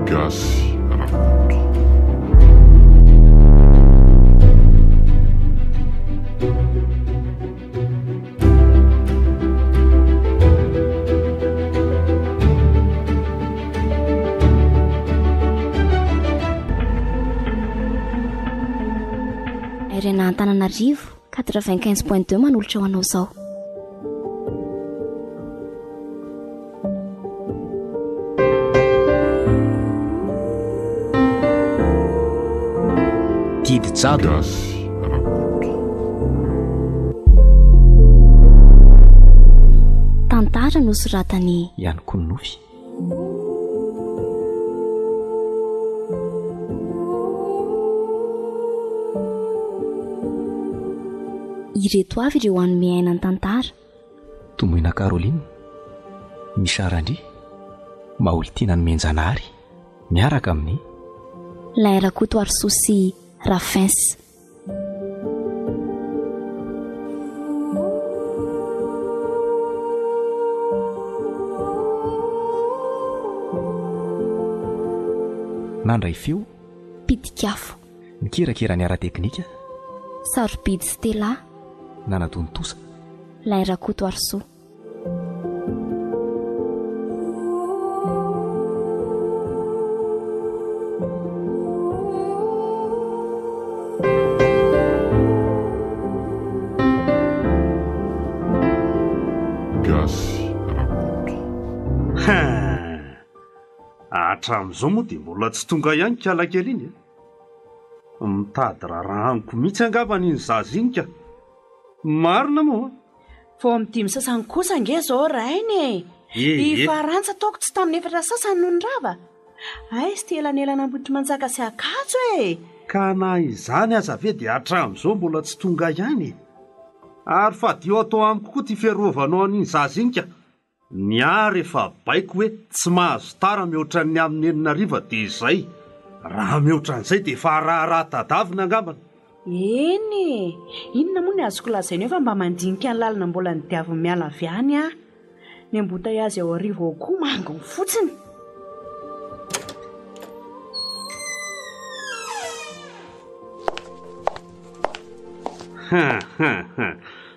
Gasy Rakoto. RNA Antananarivo, 95.2 manolotra ho anao izao. Didy jadona. Gasy Rakoto. Tantara nosoratan'i. Ihany koa ny nofy. Ireto avy ireo hanome aina ny tantara. Tomoina Caroline, Misha Randria, Maholitiana Nomenjanahary, miaraka amin'i. Lay Rakotoarisoa sy Rafins. Nandray feo. Pitik'afo. Nikirakira ny ara-teknika. Sarobidy Stella. Nanatontosa. Lay Rakotoarisoa. Gasy Rakoto. Hein! Hatramin'izao moa dia mbola tsy tonga ihany kalakely iny e! Mitady raharaha amiko mihitsy angambany iny zaza iny ka! Marina moa! Vao amin'ny dimy sasany kosa ange izao rainy e! I Farantsa ataoko tsy tamin'ny efatra sasany no nirava. Aiza ity elanelana Ambohitrimanjaka sy Ankatso e! Ka na izany aza ve dia hatramin'izao mbola tsy tonga ihany e! Ary fadio atao amiko koa ity fiarovanao an'iny zaza iny ka! Ny ahy rehefa baiko hoe tsy mahazo tara mihoatra ny amin'ny enina hariva dia izay. Raha mihoatra an'izay dia efa raharaha tadavina angambany. Eny e! Inona moa ny azoko lazaina eo fa mba mandinika ny lalana mbola nodiaviny miala avy any aho. Ny embouteillage ao Arivo ao koa manginy fotsiny. Ha ha ha!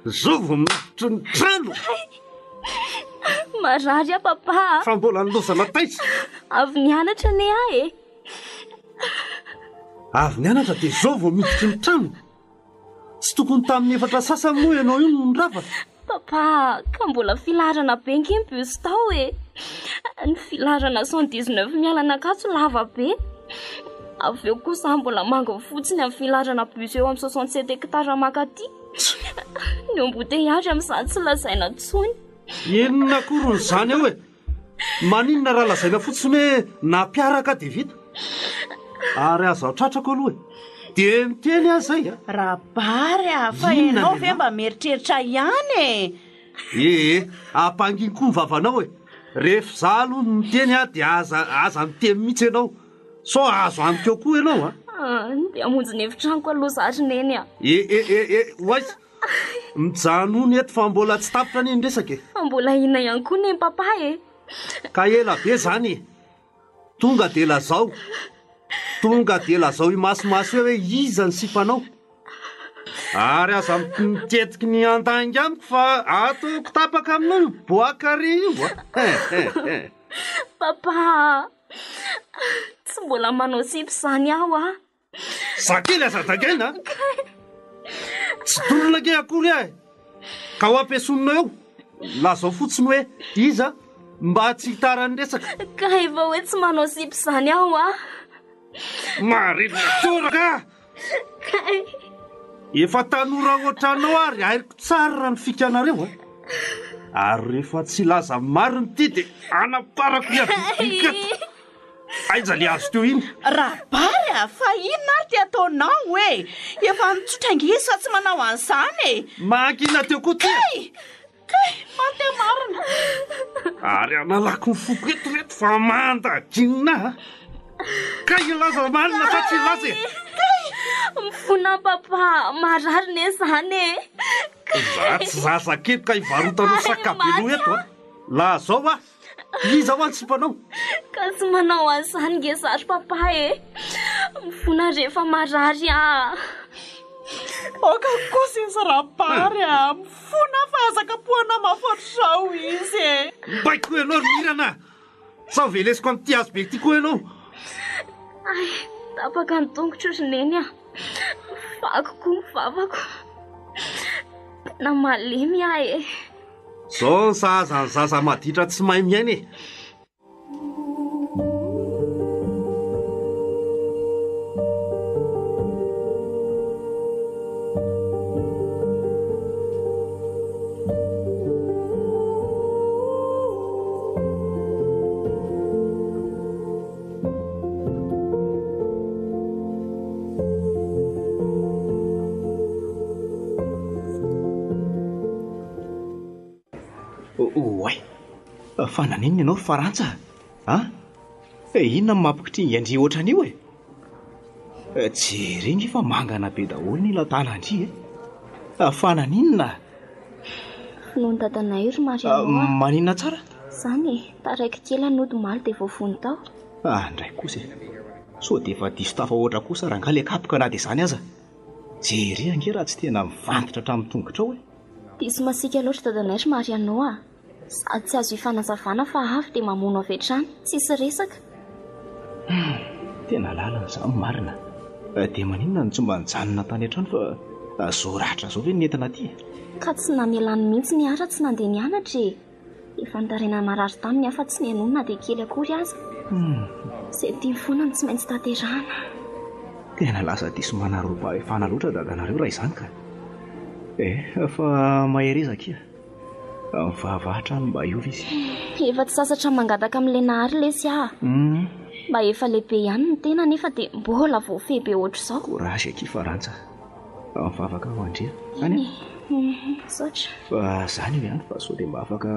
Zao vao miditra ny trano! Marary aho papa a. Fa mbola nilozana taiza? Avy nianatra anie aho e. Avy nianatra dia izao vao miditry ny trano? Tsy tokony tamin'ny efatra sasany moa ianao io no nirava? Papa, ka mbola filaharana be nge ny bus tao e. Ny filaharana 119 miala an'Ankatso lava be. Avy eo koa za mbola manginy fotsiny amin'ny filaharana bus eo amin'ny 67 hectares makaty. Ny embouteillage amin'izany tsy lazaina intsony. Inona akory izany eo e? Maninona raha lazaina fotsiny hoe nampiaraka dia vita? Ary aza ao tratrako aloha e. Dia miteny aho izay a. Rabary a, fa Inona ianao ny ve anao? mba mieritreritra ihany e? Ee, ampangino koa ny vavanao e. Rehefa izaho aloha no miteny a, dia aza aza miteny mihitsy ianao. Sao azo antoka eo koa ianao a. Ah, dia hamonjy ny efitranoko aloha za ry neny a. E e e e, ho aiza? Mijanona eto fa mbola tsy tapitra anie ny resaka e. Fa mbola inona ihany koa neny papa e? Ka ela be zany e. Tonga dia lazao. Tonga dia lazao imasomaso eo hoe iza ny sipanao. Ary aza mitetiky ny handainga amiko fa ataoko tapaka aminao io bois carré io a. Papa, tsy mbola manao sipa izany aho a. Za kely aza dagaina a. Tsy dorona ange akory aho e. Ka ho ampiasoninao eo. Lazao fotsiny hoe iza mba tsy hitaran'ny resaka. Ka efa hoe tsy manao sipa izany aho a. Marina toraka a. Kay. Efa tanora ohatranao ary haiko tsara ny fikanareo a. Ary rehefa tsy hilaza ny marina ity dia anaparako ny adidiko eto. Aiza le azo teo iny? Rabary a! Fa inona ary ty ataonao e? Efa nitsotra ange izy fa tsy manao an'izany e! Mangina teo koa ty e! Kay! Kay! Maty aho marina! Ary analako ny foko eto reto fa mandaginina a! Kay hilaza marina sa tsy hilaza e? Kay! Mifona papa, marary ne izany e! Za tsy zazakely ka hivarotanao sakabeloha eto a! Lazao aho! Iza hoa ny sipanao? Ka tsy manao an'izany nge za ry papa e. Mifona rehefa marary aho. Aoka kosa izy Rabary a! Mifona fa aza kapohana mafy ohatr'izao izy e! Baiko ianao ry Mirana a! Sao velesiko amin'ity hazo be ity koa ianao? Ay, tapaka ny tongotro ry Neny a! Vaky koa ny vavako. Tena malemy aho e! Zao ny sahaza ny zaza maditra tsy mahay miaina e! Oay! Fa naninona ianao ry Farantsa a? Eh, inona no mampikitringa an-dry ohatran'io e? Jereo nge fa mangana be daholo ny ila-tanan-dry e! Fa naninona? Finoan'i dadanay io ry Mariano a! Maninona tsara? Izany e, taraiky kely aho nody omaly dia voavono tao. Ah, ndray kosa e! Sao dia efa diso tafahoatra kosa rangahy ilay kapoka na dia izany aza? Jereo ange raha tsy tena mivantitra hatramin'ny tongotrao e! Diso masiaka loatra dadanay ry Mariano a! Sady tsy azo ifanazavana fa avy dia mamono avy hatrany, tsisy resaka. Hum, tena lalina izany marina. Dia maninona no tsy mba nijanona tany an-trano fa zao ratra zao ve no nentina aty e? Ka tsy namelany mihitsy ny ahy raha tsy nandeha nianatra e! Efa nitaraina marary taminy aho fa tsy nihainoany na dia kely akory aza. Izay tiany foana no tsy maintsy tanterahana. Tena lasa diso manareo-pahefana loatra dadanareo raha izany ka. Eh, fa mahereza akia. Mivavaha hatrany mba hiova izy. Efa tsy sasatra mangataka amin'ilay Nahary lesy aho. Mba efa lehibe ihany ny tena nefa dia mbola voafehy be ohatr'izao. Courage akia Farantsa. Mivavaka ho an-dry a. Any a. Misaotra. Fa zany io ihany fa sao dia mba afaka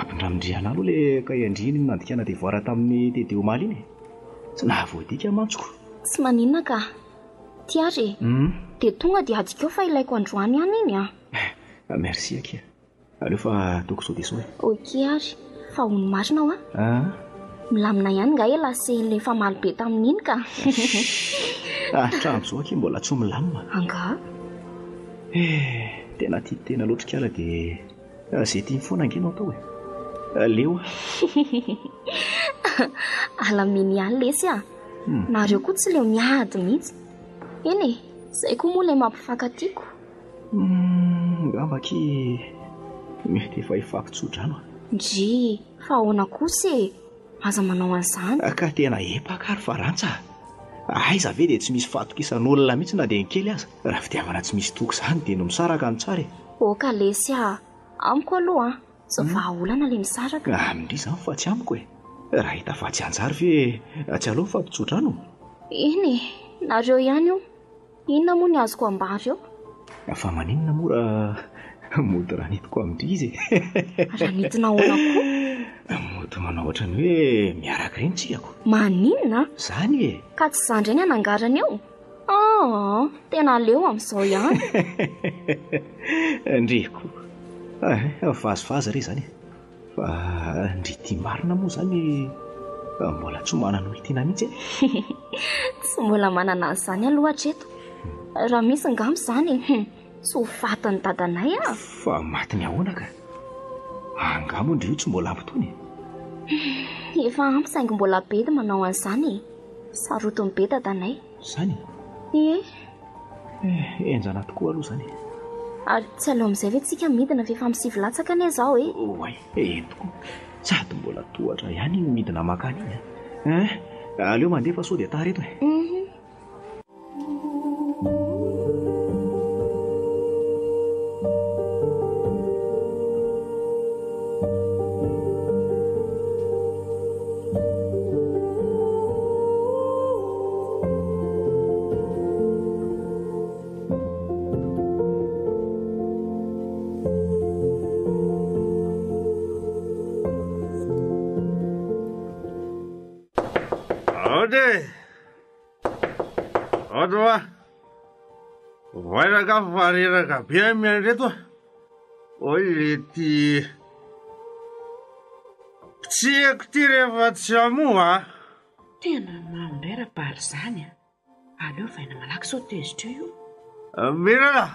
ampindramindry anah aloha le kahie an-dry iny nandikana devoir tamin'ny TD omaly iny e. Tsy nahavoadika mantsy ko. Tsy maninona ka. Ty ary e. Dia tonga dia adikao fa ilaiko androany ihany iny a. Merci akia. Aleo fa ataoko sao dia sao e. Ok ary, fa hono marina hoa. Ah. Milamina ihany nga elah sy le famaly be tamin'iny ka. Hatramin'izao akia mbola tsy milamina. Angaha? Eh, tena tia tena loatra ikala dia izay tiany foana ange no atao e. Leo aho. Alamino ihany lesy a. Nareo koa tsy leo miady mihitsy. Eny e, izay koa moa ilay mampifankatiako. Humm, angamba akia mety efa hifampitso-drano a. Ndry, fa ahoana kosa e? Aza manao an'izany. Ka tena epaka ary Farantsa a! Aiza ve dia tsy misy fahatokisan'olona mihitsy na dia ny kely aza? Raha fitiavana tsy misy toky izany dia ny misaraka no tsara e! Oka lesy a! Amiko aloha an, tsy vahaolana ilay misaraka. Amin-dry izany fa tsy amiko e! Raha hita fa tsy hanjary ve tsy aleo mifampitso-drano? Eny e, nareo ihany io. Inona moa ny azoko ambara eo? Fa maninona moa raha mody ranitiko amin-dry izy e? Ranitina ahoana koa? Mody manao ohatran'ny hoe miaraka ireny tsika ko. Maninona? Izany e! Ka tsy izaho indray ny hanangarana eo? Aa, tena aleo amin'izao ihany. Ndry koa. Vazivazy re izany e. Fa ndry ity marina moa izany mbola tsy manana olon-tiana mihitsy e? Tsy mbola manana an'izany aloha hatreto. Raha misy angamba izany e, tsy ho fatin'ny dadanay aho. Fa matiny ahoana ka? Angaha moa ndry io tsy mbola ampy tony e? Efa ampy saingy mbola bedy manao an'izany e. Sarotiny be dadanay. Izany? Ie. Eh, henjana tokoa aloha izany e. Ary tsy aleo amin'izay ve tsika midina fa efa amin'ny 9 latsaka anie izao e. Oay, eny tokoa. Sady mbola tohatra ihany iny midina mankany iny a. Eh, aleo mandeha fa sao dia tara eto e. Mhm. Aotra e! Aotra hoa! Vairaka fa reraka be aho miandry eto a! Hoy lety. Pitsihako ity rehefa tsy hamoa a! Tena mamo indray Rabary izany a! Aleo ovaina malaky sao tezitra eo io. Mirana!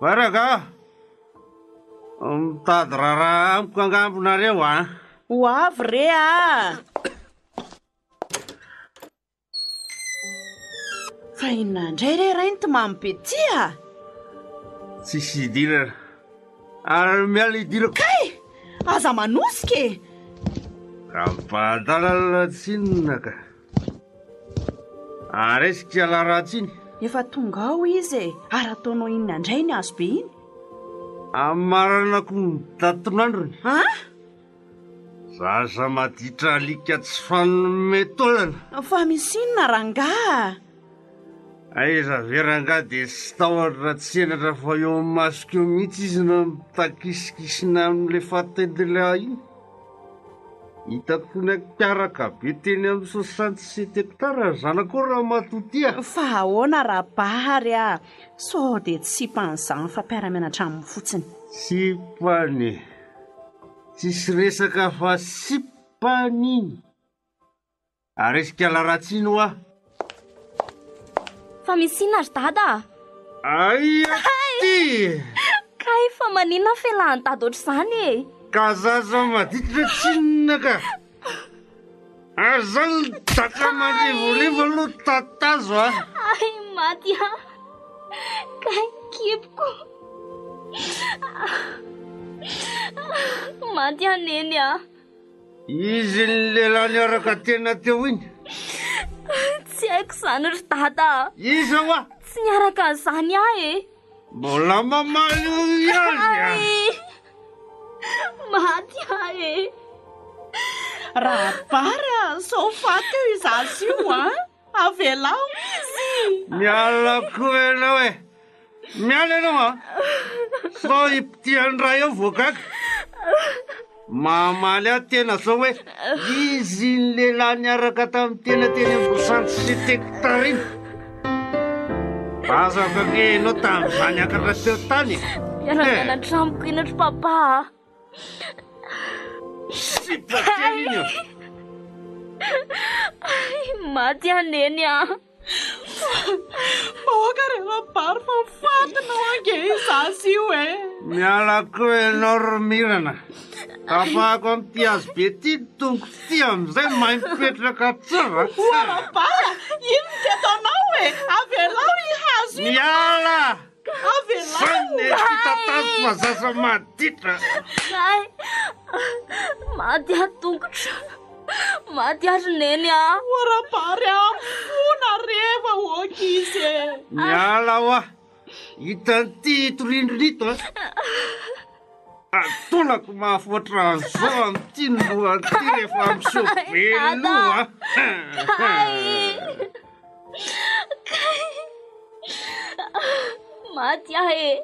Baraka! Mitady raharaha amiko angamba nareo a! Ho avy re a! Fa inona indray re rainy ty mamy be ty a? Tsisy idirana. Ary miala idirako. Kay! Aza manosika e! Rampahadalana tsinona ka. Aresika la ratsy iny. Efa tonga ao izy e! Ary ataonao inona indray iny hazo be iny? Amaranako ny datin'androny. An? Zaza maditra alika tsy fanome taolana. Fa misy inona rangaha? Aiza ve rangaha dia tsy tahotra tsy henatra fa eo amin'ny masoko eo mihitsy izy no mitakisikisina amin'ilay fatin-dehilahy iny. Hitako niaraka be teny amin'ny 67 hectares ny zanakao ramatoa ty a. Fa ahoana Rabary a? Sao dia tsy sipan'izany fa mpiara-mianatra aminy fotsiny. Sipany. Tsisy resaka fa sipany iny. Aresika laratsy iny hoa. Fa misy inona ry dada a? Aia ty! Kay fa maninona fialan'i dada ohatr'izany e? Ka zaza maditra tsinona ka! Ary zany ny daka mandrivorivo aloha tatazo a! Ay maty a! Kay kiboko! Maty aho neny a! Izy ny lehilahy niaraka tena teo iny. Tsy haiko izany ry dada a! Iza hoa? Tsy niaraka an'izany aho e! Mbola mamaly eo ihany a! Maty aho e! Rabary a, sao faty eo io zaza io a! Avelao izy! Miala koa ianao e! Miala ianao a! Sao hipitihan'ny ray eo vao gaga. Mamaly ahy tena zao hoe izy iny lehilahy niaraka tamin'ny tena teny Ambohisanty sy Tekitara iny. Aza afaka ianao tamin'izany niakatra teo tany e. Miara-mianatra amiko iny ry papa a. Sipa kely iny io. Maty aho neny a. Vahoaka re Rabary fa fatinao ange io zaza io e. Miala koa ianao ry Mirana. Tapahako amin'ity hazo be ity ny tongotro ity amin'izay mahay mipetraka tsara. Oa Rabary a, inona ity ataonao e? Avelao io hazo io. Miala! Avelao! Zany ity tatazo fa zaza maditra. Hay, maty aho tongotro. Maty aho ry Neny a. Oa Rabary a, mifona re vahoaka izy e. Miala hoa. Hitan'ity ito rindrina ito a. Atolako mafy ohatran'izao amin'ity ny lohan'ity rehefa miseho be loha. Kay! Kay! Maty aho e!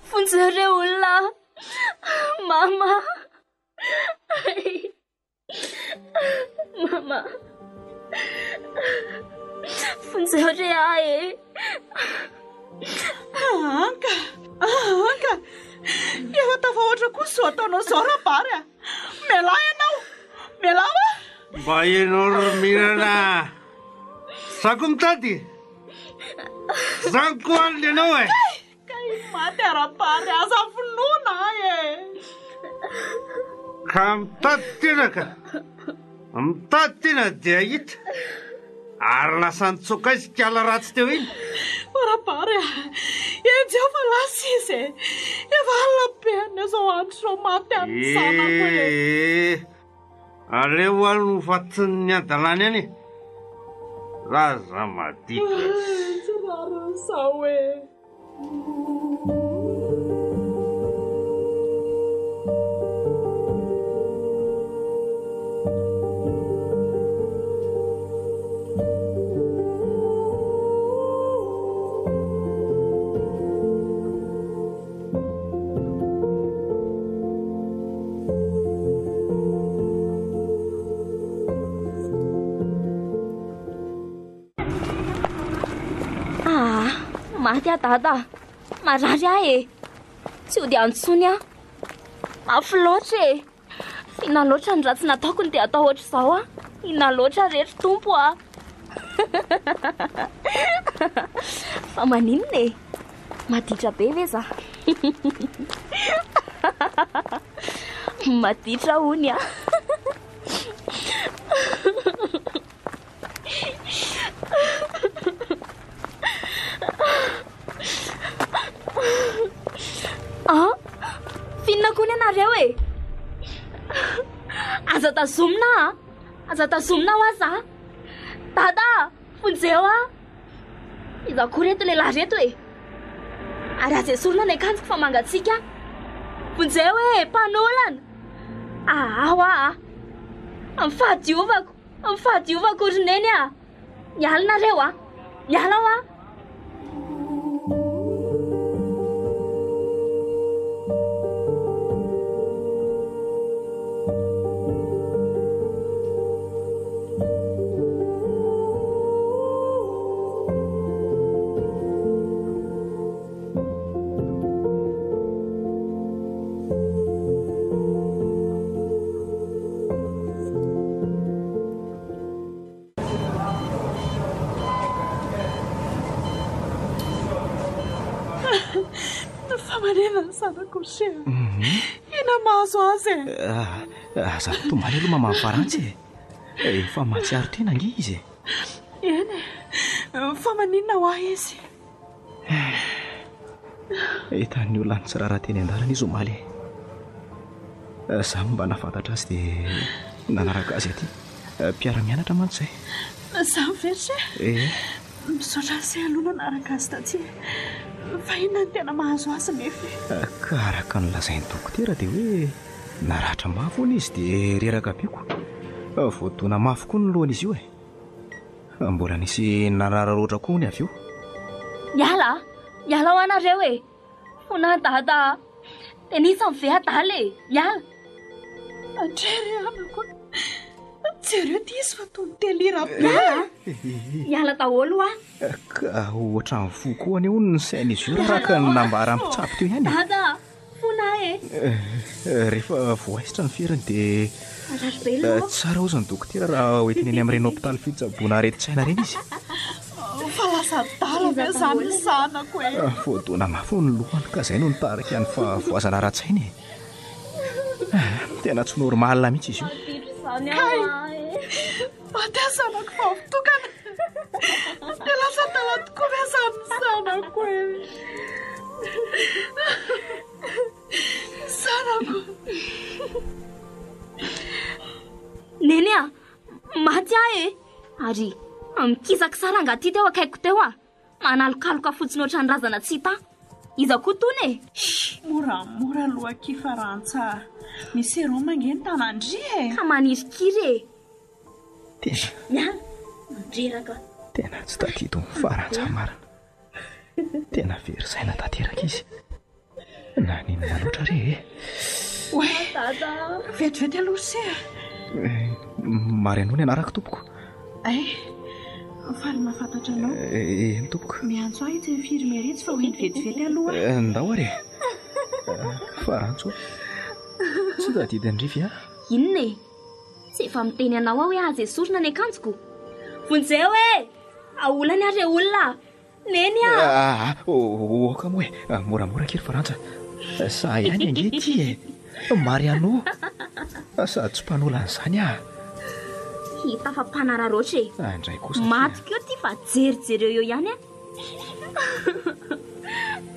Vonjeo re olona! Mama! Mama! Vonjeo re aho e! Anka! Anka! Efa tafahoatra kosa izao ataonao izao Rabary a! Mialà ianao! Mialà hoa! Mba ianao ry Mirana! Za koa mitady! Zany koa alina ianao e! Kay maty ara-bary aza vonoina ahy e! Ka mitady tena ka! Mitady tena dia hita! Ary lasa nitsoaka izy kala ratsy teo iny! Ara-bary a! Enjeho fa lasa izy e! Efa alina be anie izao andro izao maty any ny zanako e! Ee, aleo alo ho fatin'ny hadalany any e! Zaza maditra. Tsy rariny izao e! Ah, maty aho dada. Marary aho e. Tsy hody any intsony aho. Mafy loatra e. Inona loatra ny ratsy nataoko no dia atao ohatr'izao aho? Inona loatra re ry Tompo a! Fa maninona e? Maditra be ve za? Maditra hono a! Ah, finina koa ny anareo e. Aza tazomina a. Aza tazomina ho aza. Dada, vonjeo aho. Iza koa reto lehilahy reto e. Ary aza esorina ny akanjoko fa mangatsiaka. Vonjeo e, mpanolana. Aho ah. Amin'ny fahadiovako. Ny fahadiovako ry neny a! Miala nareo a! Miala aho a! Fa manina ny zanako ry se? Inona mahazo azy e? Ah, aza mitomany aloha mama Farantsa e. Efa mahatsiaro tena ange izy e. Eny e. Fa maninona ho ahy izy? Hitan'ny olona nitsirara teny an-dalana izy omaly e. Izaho mba nahafantatra azy dia nanaraka azy aty. Mpiara-mianatra mantsy izay. Izaho ve ry se? Ee. Misaotra an'i se aloha nanaraka azy taty e. Fa inona no tena mahazo azy nefa e? Ka araka ny lazain'ny dokotera dia hoe naratra mafy hono izy dia reraka be ko. Voadona mafy koa ny lohan'izy io e. Mbola nisy nanararaotra koa hono avy eo. Miala a! Miala hoa nareo e! Fona dada a! Tena iza ve adala e! Miala! Andray ry anako a! Jereo ity izy fa toa mitelira be! Miala a! Miala daholo hoa! Ka ohatran'ny voa koa anie hono ny sain'izy io raha araka ny nambaran'ny mpitsabo teo ihany e! Dada a! Fona e! Rehefa voaisitra ny feriny dia Marary be aloha. Tsara hozy ny dokotera raha hoentiny eny amin'ireny hopitaly fitsaboana aretin-tsaina ireny izy. Fa lasa adala ve izany ny zanako e? Voadona mafy hono ny lohany ka izay no nitarika ny fahavoazana ara-tsaina e. Tena tsy normal mihitsy izy io. Kay! Maty aho zanako vavy tokana. Dia lasa adala tokoa ve izany ny zanako e? Zanako. Neny a! Maty aho e! Ary mikisakisa rangahy ity teo akaikiko teo a! Manalokaloka fotsiny ohatran'ny razana tsy hita. Iza koa tony e? Shh! Moramora aloha akia Farantsa a! Misy sérum ange ny tanan-dry e! Ka manirikiry e! Tena. Miala! Mandreraka. Tena tsy tadidin'i Farantsa marina. Tena very saina tanteraka izy. Naninona loatra re e? Oay! Vetivety aloha ry se a! Marianao ny anarako tompoko. Ay, faly mahafantatra anao. Eny tompoko. Miantso ahy itsy infirmière itsy fa ho eny vetivety aloha aho. Ndao ary e. Farantso, tsy tadidin-dry ve aho? Inona e? Tsy efa miteny anao aho hoe aza esorina ny akanjoko? Vonjeo e! Aolany ary re olona a! Neny a! Ah, oka moa e! Moramora kely Farantsa. Sahy ihany ange ity e! Mariano! Sady tsy mpanolana izany aho. Hita fa mpanararaotra e! Ah, indray kosa akia. Maty koa ity fa jerijereo eo ihany a!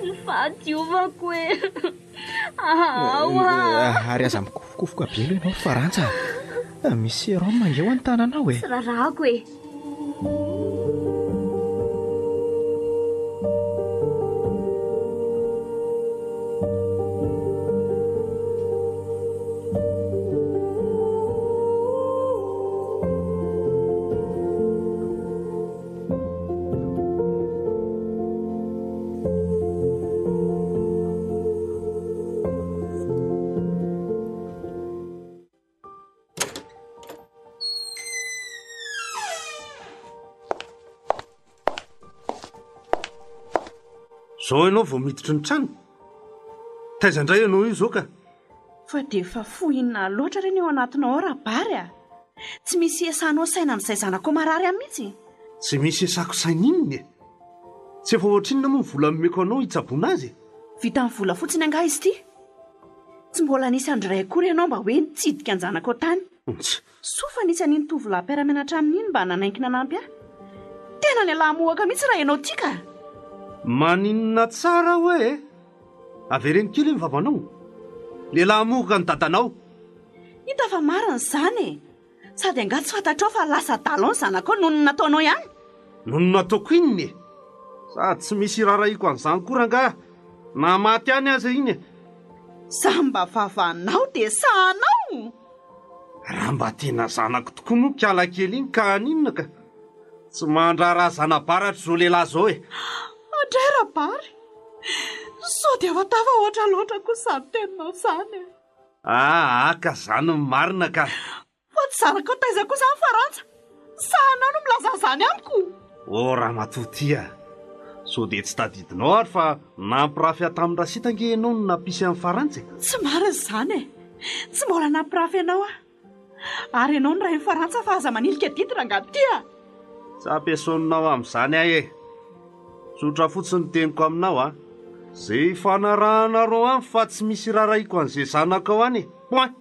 Ny fahadiovako e! Aoa! Ary aza mikofokofoka be aloha ianao ry Farantsa a! Misy sérum ange ao ny tananao e! Tsy rarahako e! Zao ianao vao miditry ny trano? Taiza indray ianao io zao ka? Fa dia efa fo inona loatra re ny ao anatinao ao Rabary a! Tsy misy iasanao saina amin'izay zanakao marary any mihitsy? Tsy misy iasako saina inona e! Tsy efa ohatrinona moa ny vola nomeko anao hitsaboana azy e? Vitan'ny vola fotsiny angaha izy ity? Tsy mbola nisy andro iray akory ianao mba hoe nitsidika an-janakao tany. Soa fa nisy an'iny tovolahy mpiara-mianatra aminy iny mba nanaiky nanampy ahy. Tena nialahy mohaka mihitsy raha ianao ity ka! Maninona tsara hoe e? Avereno kely ny vavanao. Lehilahy mohoka ny dadanao. Hita fa marina izany e! Sady angaha tsy fantatrao fa lasa adala ao ny zanakao noho ny nataonao ihany? Noho ny nataoko inona e? Sady tsy misy irarahiko an'izany koa rangahy na maty any aza iny e! Za mba vavanao dia sahanao! Raha mba tena zanako tokoa moa kala kely iny ka haninona ka? Tsy mandraharaha zana-baratra izao lehilahy izao e! Andray Rabary! Sao dia efa tafahoatra loatra koa izany teninao izany e! Aa ka zany no marina ka! Fa tsy zanakao taiza koa izany Farantsa? Sahanao no milaza an'izany amiko? Oh ramatoa ty a! Sao dia tsy tadidinao ary fa nampirafy ahy tamin'i Rasita ange ianao no nampisy an'i Farantsa e! Tsy marina izany e! Tsy mbola nampirafy anao aho. Ary ianao no rain'i Farantsa fa aza manilika adidy rangahy ty a! Tsy ampiasaoninao amin'izany aho e! Tsotra fotsiny ny teniko aminao a! Izay ifanarahanareo any fa tsy misy irarahiko an'izay zanakao any e! Point!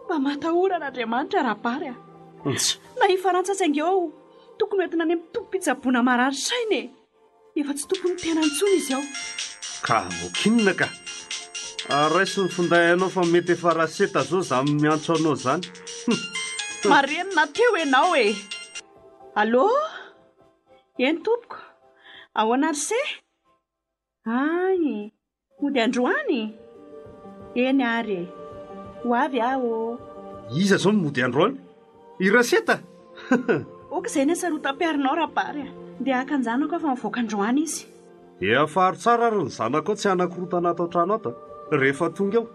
Mba matahora an'Andriamanitra Rabary a! Na i Farantsa aza ange ao tokony ho entina any amin'ny tobim-pitsaboana marary saina e! Efa tsy tompon'ny tenany intsony izy ao. Ka avoaka inona ka! Raiso ny finday anao fa mety efa raseta zao zany miantso anao zany. Marenina teo ianao e! Allô? Eny tompoko. Ahoana ry se? Hay! Mody androany? Eny ary e! Ho avy aho ô! Iza izao no mody androany? I Raseta? Ok izay ny hasarotam-piarinao Rabary a! Ndeha haka an-janako aho fa mivoaka androany izy. Dia afaro tsara ary ny zanakao tsy hanakorontana ato an-trano ato a! Rehefa tonga eo.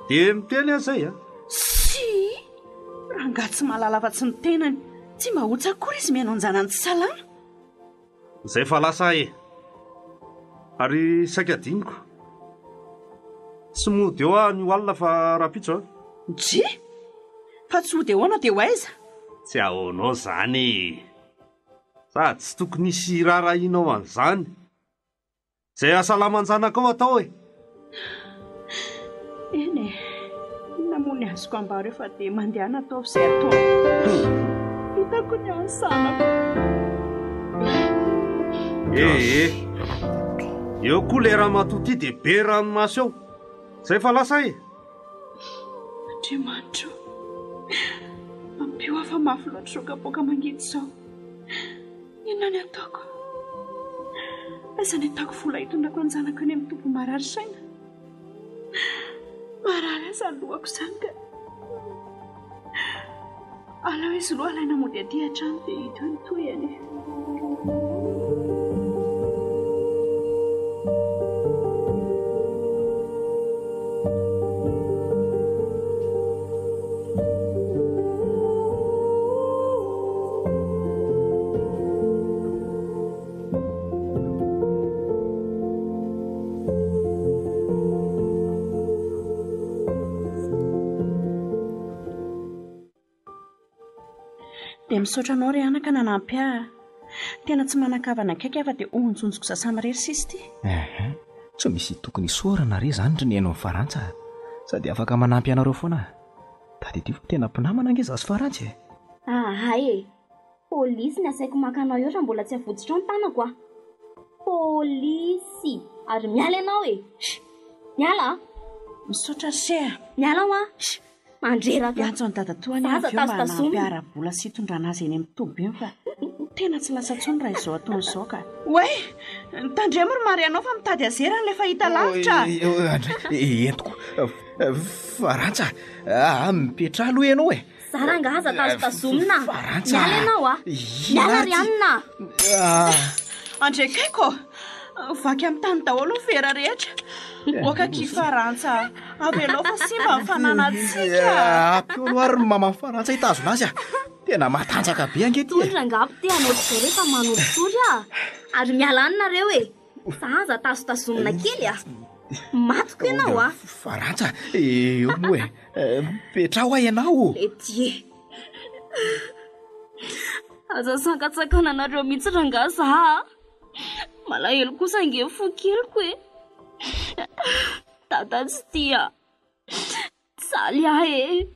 Dia miteny aho izay a! Tsia! Rangahy tsy mahalala afa-tsy ny tenany. Tsy mba hotsa akory izy mihaino an-janany tsy salama. Izay efa lasa aho e! Ary saika adinoko. Tsy mody eo aho anio alina fa rahampitso a! Dry! Fa tsy hody ahoana dia ho aiza? Tsy ahoanao izany e! Sady tsy tokony hisy hiraharahianao an'izany. Izay hahasalaman-janakao atao e! Eny e, inona moa ny azoko ambara eo fa dia mandehana ataovy izay atao. Hitako ny an'ny zanako. Ee, eo koa ilay ramatoa ity dia be ranomaso eo. Izay fa lasa e! Andriamanitra o, ampio aho fa mafy loatra izao kapoaka mangidy izao. Inona ny ataoko? Aiza ny ahitako vola hitondrako an-janako eny amin'ny toby marary saina? Marary aza ny lohako izany ka. Aleo izy aloha alaina mody aty an-trano dia hita eo ny tohiny e. Dia misaotra anao ry anaka nanampy ahy. Tena tsy manan-kavana akaiky aho fa dia onjonjiko za samirery sisa ity. Ehe, tsy misy tokony hisaorana re izany ry Neny Farantsa a. Sady afaka manampy anareo foana aho. Tadidio fa tena mpinamana ange za sy Farantsa e. Ahay e! Polisy ny asaiko maka anao eo raha mbola tsy avotsitrao ny tanako a! Polisy! Ary miala ianao e! Sh! Miala a! Misaotra ry se a! Miala aho a! Sh! Mandreraka! Hiantso an'i dadatoany aho avy eo mba hanampy ara-bola sy hitondrana azy eny amin'ny toby eny fa tena tsy lasa intsony raha izao ataony izao ka! Oay! Tandremo ry Marianao fa mitady azera an'ilay fahita lavitra a! Andray, entiko. Farantsa a! Mipetraha aloha ianao e! Za rangaha aza tazotazomina. Farantsa. Miala ianao a. Miala ry anona. Andre kaiko. Vaky amin'ny tany daholo ny vera rehetra. Oka ki Farantsa. Avelao fa simba ny fananantsika. Ampio aloha ary ny maman'i Farantsa hitazona azy a. Tena matanjaka be ange ty e. Tony rangaha te hanao izay rehefa manorotsory a. Ary miala any nareo e. Za aza tazotazomina kely a. Matiko ianao a! Farantsa, eo moa e. Mipetraha hoa ianao. Letie. Aza sankatsakananareo mihitsy rangahy za a! Malahelo kosa ange fo keliko e! Dada tsy tia. Jaly ahy e!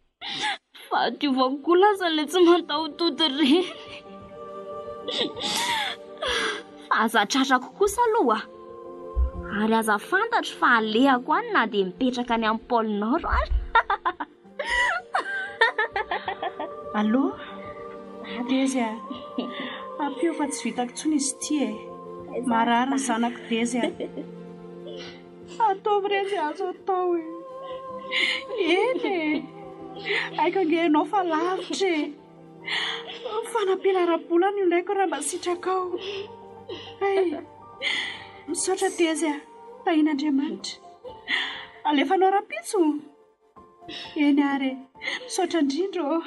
Fahadiovako koa lasa ilay tsy mataho-tody ireny. Fa aza tratrako kosa aloha. Ary aza fantatro fa alehako any na dia mipetraka any amin'ny pôle nord ary. Allô? Dezy a! Ampio fa tsy vitako intsony izy ity e! Marary ny zanako Dezy a! Ataovy re izay azo atao e! Eny e! Haiko ange ianao fa lavitra e! Fanampiana ara-bola no ilaiko raha mba sitrakao. Hay! Misaotra Dezy a! Tahian'Andriamanitra. Alefanao rahampitso? Eny ary e! Misaotra indrindra ô!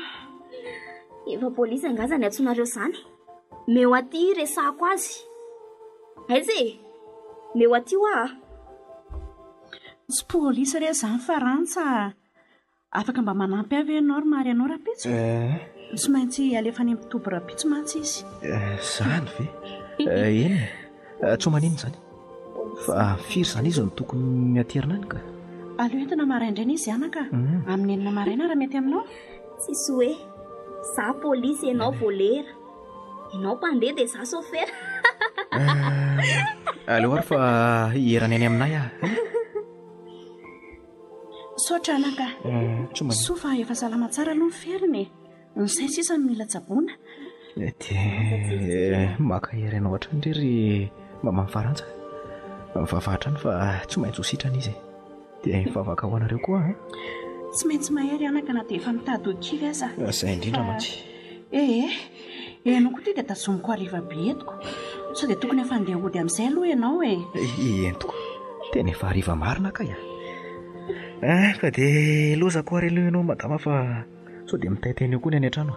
Efa polisy angaha izany antsoinareo izany? Meo aty hiresahako azy. Aiza e? Meo aty hoa a! Tsy polisy re izany fa Rantsa a! Afaka mba manampy ahy ve ianao ry Mariano rahampitso? Eh. Tsy maintsy alefa any amin'ny toby rahampitso mantsy izy. Izany ve? Eny e, tsy ho maninona izany. Fa firy izany izy no tokony haterina any ka? Aleo entina maraindraina izy anaka. Amin'ny enina maraina raha mety aminao. Tsisy hoe za polisy ianao volera. Ianao mpandeha dia za sofera. Aleo ary fa hierana any aminay aho. Misaotra anaka. Tsy maninona. Soa fa efa salama tsara aloha ny feriny e. Ny saina sisa no mila tsaboina. Dia maka hery anao hatrany re ry maman'i Farantsa. Mivavaha hatrany fa tsy maintsy ho sitrana izy e. Dia mivavaka ho anareo koa an. Tsy maintsy mahery anaka na dia efa mitady ho kivy aza. Izay indrindra mantsy. Ee, ianao koa ity dia tazomiko hariva be etiko. Sao dia tokony efa handeha hody amin'izay aloha ianao e. Entiko. Tena efa hariva marina kay a. Eh, ka dia lozako ary aloha ianao madama fa sao dia mitaintaina eo koa ny any an-trano.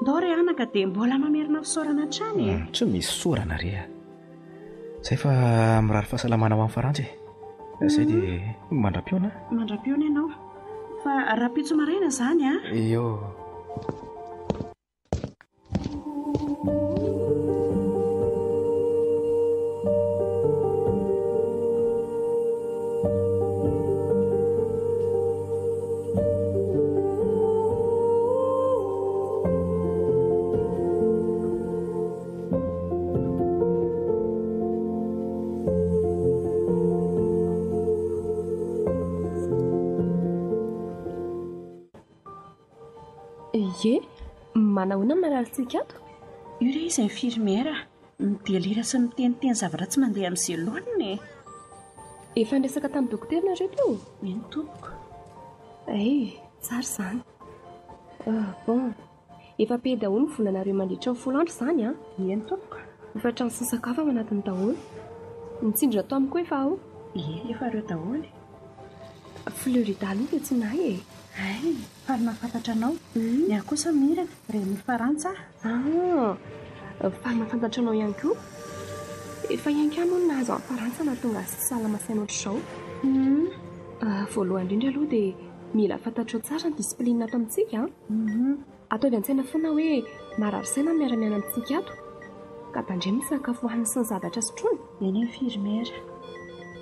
Ndao re anaka dia mbola mamerina fisaorana hatrany e. Tsy misy fisaorana re a. Zay fa mirary fahasalamana ho an'i Farantsa e. Zay dia mandra-pihaona. Mandra-pihaona ianao. Fa rahampitso maraina izany a. Eo. Ie, manahoana ny mararintsika ato? Io re izy infirmiera, midelira sy miteniteny zavatra tsy mandeha amin'izay laoniny e. Efa niresaka tamin'ny dokotera nareo teo? Eny tompoko. Hay, tsara izany. Ah, bon. Efa paye daholo ny volanareo mandritra ny folo andro izany an? Eny tompoko. Efa trano sy ny sakafo ao anatiny daholo. Ny tsindry natao amiko efa ao. Ie, efa ireo daholo. Florida aloha ve tsy nahy e? Hay, faly mahafantatra anao. Ny ahy kosa Mirana, renin'i Farantsa aho. Ah, faly mahafantatra anao ihany koa. Efa ihany koa moa no nahazo an'i Farantsa nahatonga azy tsy salama saina ohatr'izao. Voalohany indrindra aloha dia mila fantatrao tsara ny discipline ato amintsika an. Ataovy an-tsaina foana hoe marary saina ny miara-miaina amintsika ato. Ka tandremo ny sakafo hohaniny sy ny zavatra sotroiny. Eny infirmiera.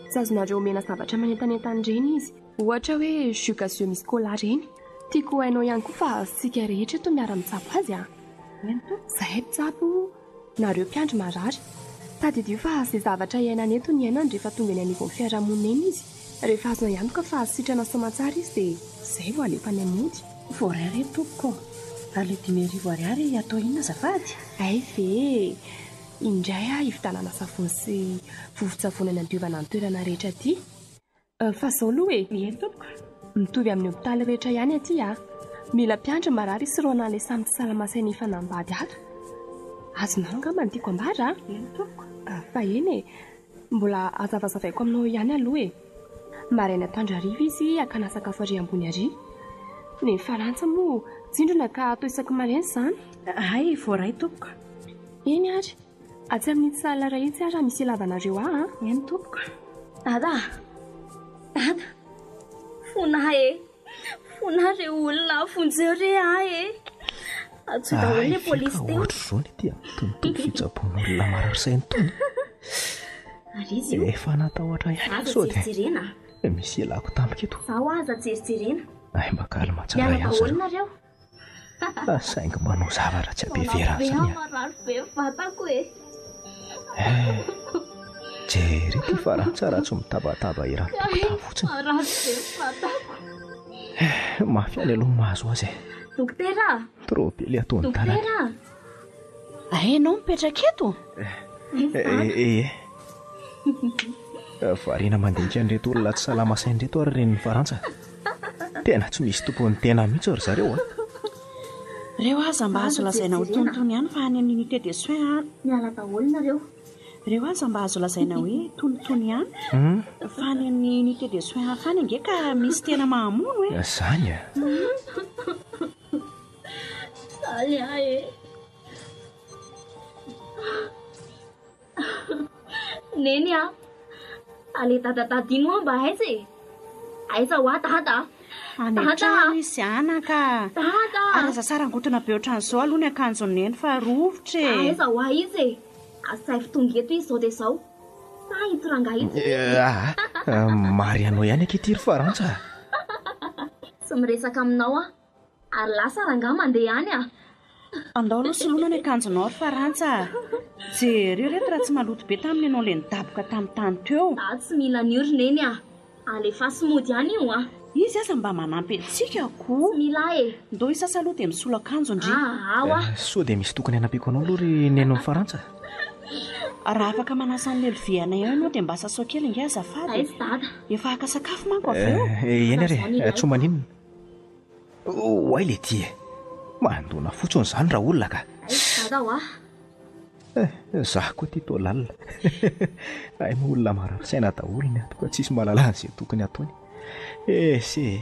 Tsy azonareo omena zavatra manentanentana ireny izy. Ohatra hoe jus gazeux misy cola ireny. Tiako ho hainao ihany koa fa isika rehetra eto miara-mitsabo azy an. Eny tompoko. Izahay mpitsabo, nareo mpiandry marary. Tadidio fa izay zavatra iainany eto no iainany rehefa tonga eny anivon'ny fiarahamonina eny izy. Rehefa azonao antoka fa sitrana soamantsara izy dia izay vao alefa any hamonjy. Voaray re tompoko ô! Ary ilay 5000 ariary atao inona azafady? Hay ve e! Indray aho hividianana savony sy vovon-tsavony hanadiovana ny toerana rehetra aty. Fa izao aloha e! Eny tompoko. Mitovy amin'ny hopitaly rehetra ihany aty a! Mila mpiandry ny marary hisorohana an'ilay samy tsy salama saina hifanambady ato. Azonao angamba ny tiako ambara a! Eny tompoko. Fa eny e! Mbola hazavazavaiko aminao ihany aloha e! Maraina atoandro hariva izy hakana sakafo ary ambony ary. Ny farantsa moa tsindrona ka atao isaky maraina izany. Hay, voaray tompoko. Eny ary. Atsy amin'itsy salle iray itsy ary raha misy ilavanareo ahy an! Eny tompoko. Dada a! Dada, fona e! Fona re olona, vonjeo re ahy e! Antsoy daholo Ay, le polisy feka teo. ohatr'izao ny aty amin'itony toby fitsaboan'olona marary saina itony. Ary izy io, Efa natahotra ihany aho aza sao dia jerijerena. misy elako tampoka eto. Zaho aza jerijerena. Ay, mba kalma tsara Miala ihany daholo zareo. nareo. Ah, Saingy manao zavatra tsy Mbola ampiheverana be izany aho ah. marary be ny vatako e. Eh, Jereo ity farantsa raha tsy mitabataba eran'ny tokotany fotsiny. Marary be ny vatako. Mafy ihany aloha ny mahazo azy e. Dokotera, Trop be ilay ataon'ny tanany. dokotera. Ay, ianao mipetraka eto? Eh, eh, eh. Variana mandinika an'ireto olona tsy salama saina ireto ary renin'ny farantsa. Tena tsy misy tompon'ny tena mihitsy ry zareo a. Ireo aza mba azo lazaina ho tonitony ihany fa any amin'ny unité de soins a. Miala daholo nareo. Ireo aza mba azo lazaina hoe tonitony ihany fa any amin'ny unité de soins hafa any ange ka misy tena mahamono e. Zany a. Faly aho e. Neny a. Ale dada tadino aho mba aiza e? Aiza ho aho dada? Any Dada! an-trano izy anaka. Dada! Ary aza sarangotana be ohatran'izao aloha ny akanjon'i Neny fa rovitra e. Aiza ho aho izy e? Asaivo tonga eto izy izao dia izao. Sa ito rangahy ito? Eh, ah, ah, Marianao ihany aky ity ry farantsa. Tsy miresaka aminao aho. Ary lasa rangahy mandeha any ah. Andao aloha soloina ny akanjonao ry Farantsa. Jereo reto raha tsy maloto be tamin'ny ianao ilay nidaboka tamin'ny tany teo. Za tsy mila an'io ry Neny ah. Alefaso mody any io ah. Izy aza mba manampy antsika ko. Tsy mila ahy e. Ndao hisasa aloha dia misolo akanjo ndry. Ah, ao ah. Sao dia misy tokony hanampiako anao aloha ry Nenin'i Farantsa? Raha afaka manasa an'ilay lovia anay ao ianao dia mba sasao kely ange azafady. Aiza dada. Efa haka sakafo manko avy eo. Eh, eny ary e, tsy ho maninona. Oay le ty e. Mandona fotsiny izany raha olona ka. Aiza dada hoa. Eh, za koa ty toa lalina. Hay moa olona marary saina daholo ny ato ka tsisy mahalala an'izay tokony hataony. Eh, se.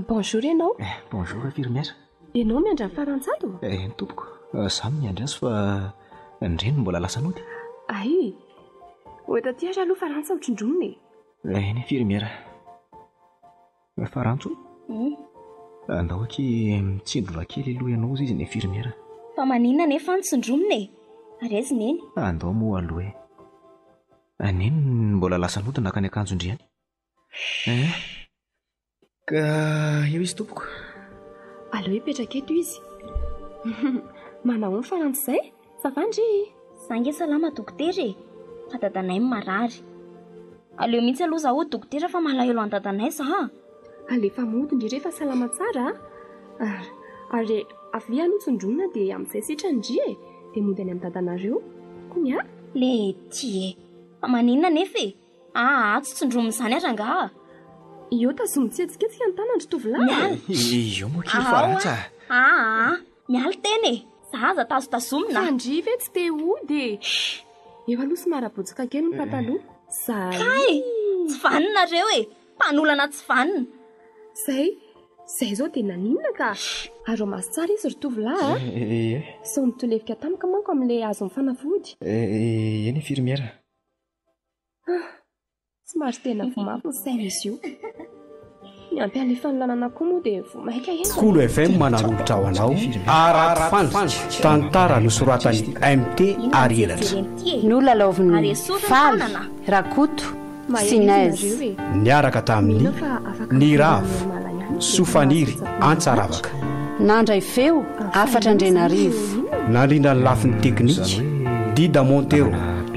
Bonjour ianao. Eh, bonjour infirmière. Ianao miandry an'i Farantsato? Eh, ny tompoko. Za miandry azy fa ny reniny mbola lasa nody. Ay. Ho eto aty ary aloha Farantsa ho trondromina e. Eh, ny infirmière. Farantso? Andao aky mitsindrona kely aloha ianao hozy izy ny infirmière. Fa maninona nefa ny tsindromina e? Ary aiza Neny? Andao moa aloha e. Neny mbola lasa nody naka ny akanjon-dry ihany. Eh. Ka eo izy tompoko. Aleo hipetraka eto izy. Manao ny Farantsa izay? Ça va ndry? Za nge salama dokotera e. Fa dadanay no marary. Aleo mihitsy aloha za ho dokotera fa malahelo an'i dadanay za. Alefa mody ndry rehefa salama tsara a. Ary avia aloha tsindronina dia amin'izay sitrany ndry e. Dia mody any amin'ny dadanareo. Kony a? Le ty e. Fa maninona nefa e? Aa, tsy tsindromina izany ary angaha. Io tazomy tsy hetsiketsika ny tanandry tovolahy. Miala. Io moa kely Farantsa. Aa, miala tena e. Za aza tazotazomina. Fa ndry ve tsy te hody e? Eo aloha somary abotsaka kely ny pataloha. Zay. Kay, tsy vanona nareo e. Mpanolana tsy vanona. Zay, zay izao dia naninona ka? Ary ao maso tsara izy ry tovolahy a. Eh, eh. Sao mitolefika tampoka manko amin'ilay azon'ny fanafody. Eh, eny infirmière. Somary tena voa mafy ny saina izy io. Ny ampy alefan'ny lalana koa moa dia voa maika eny. Kolo FM manolotra ho anao Arafanja, tantara nosoratan'i MT Arielatra. Nolalaovin'i Faly, Rakoto, Sinez. Niaraka tamin'i Niravo, Sofaniry Antsaravaka. Nandray feo, Hafatra Andrianarivo. Nandrindra ny lafiny teknika, Dida Montero.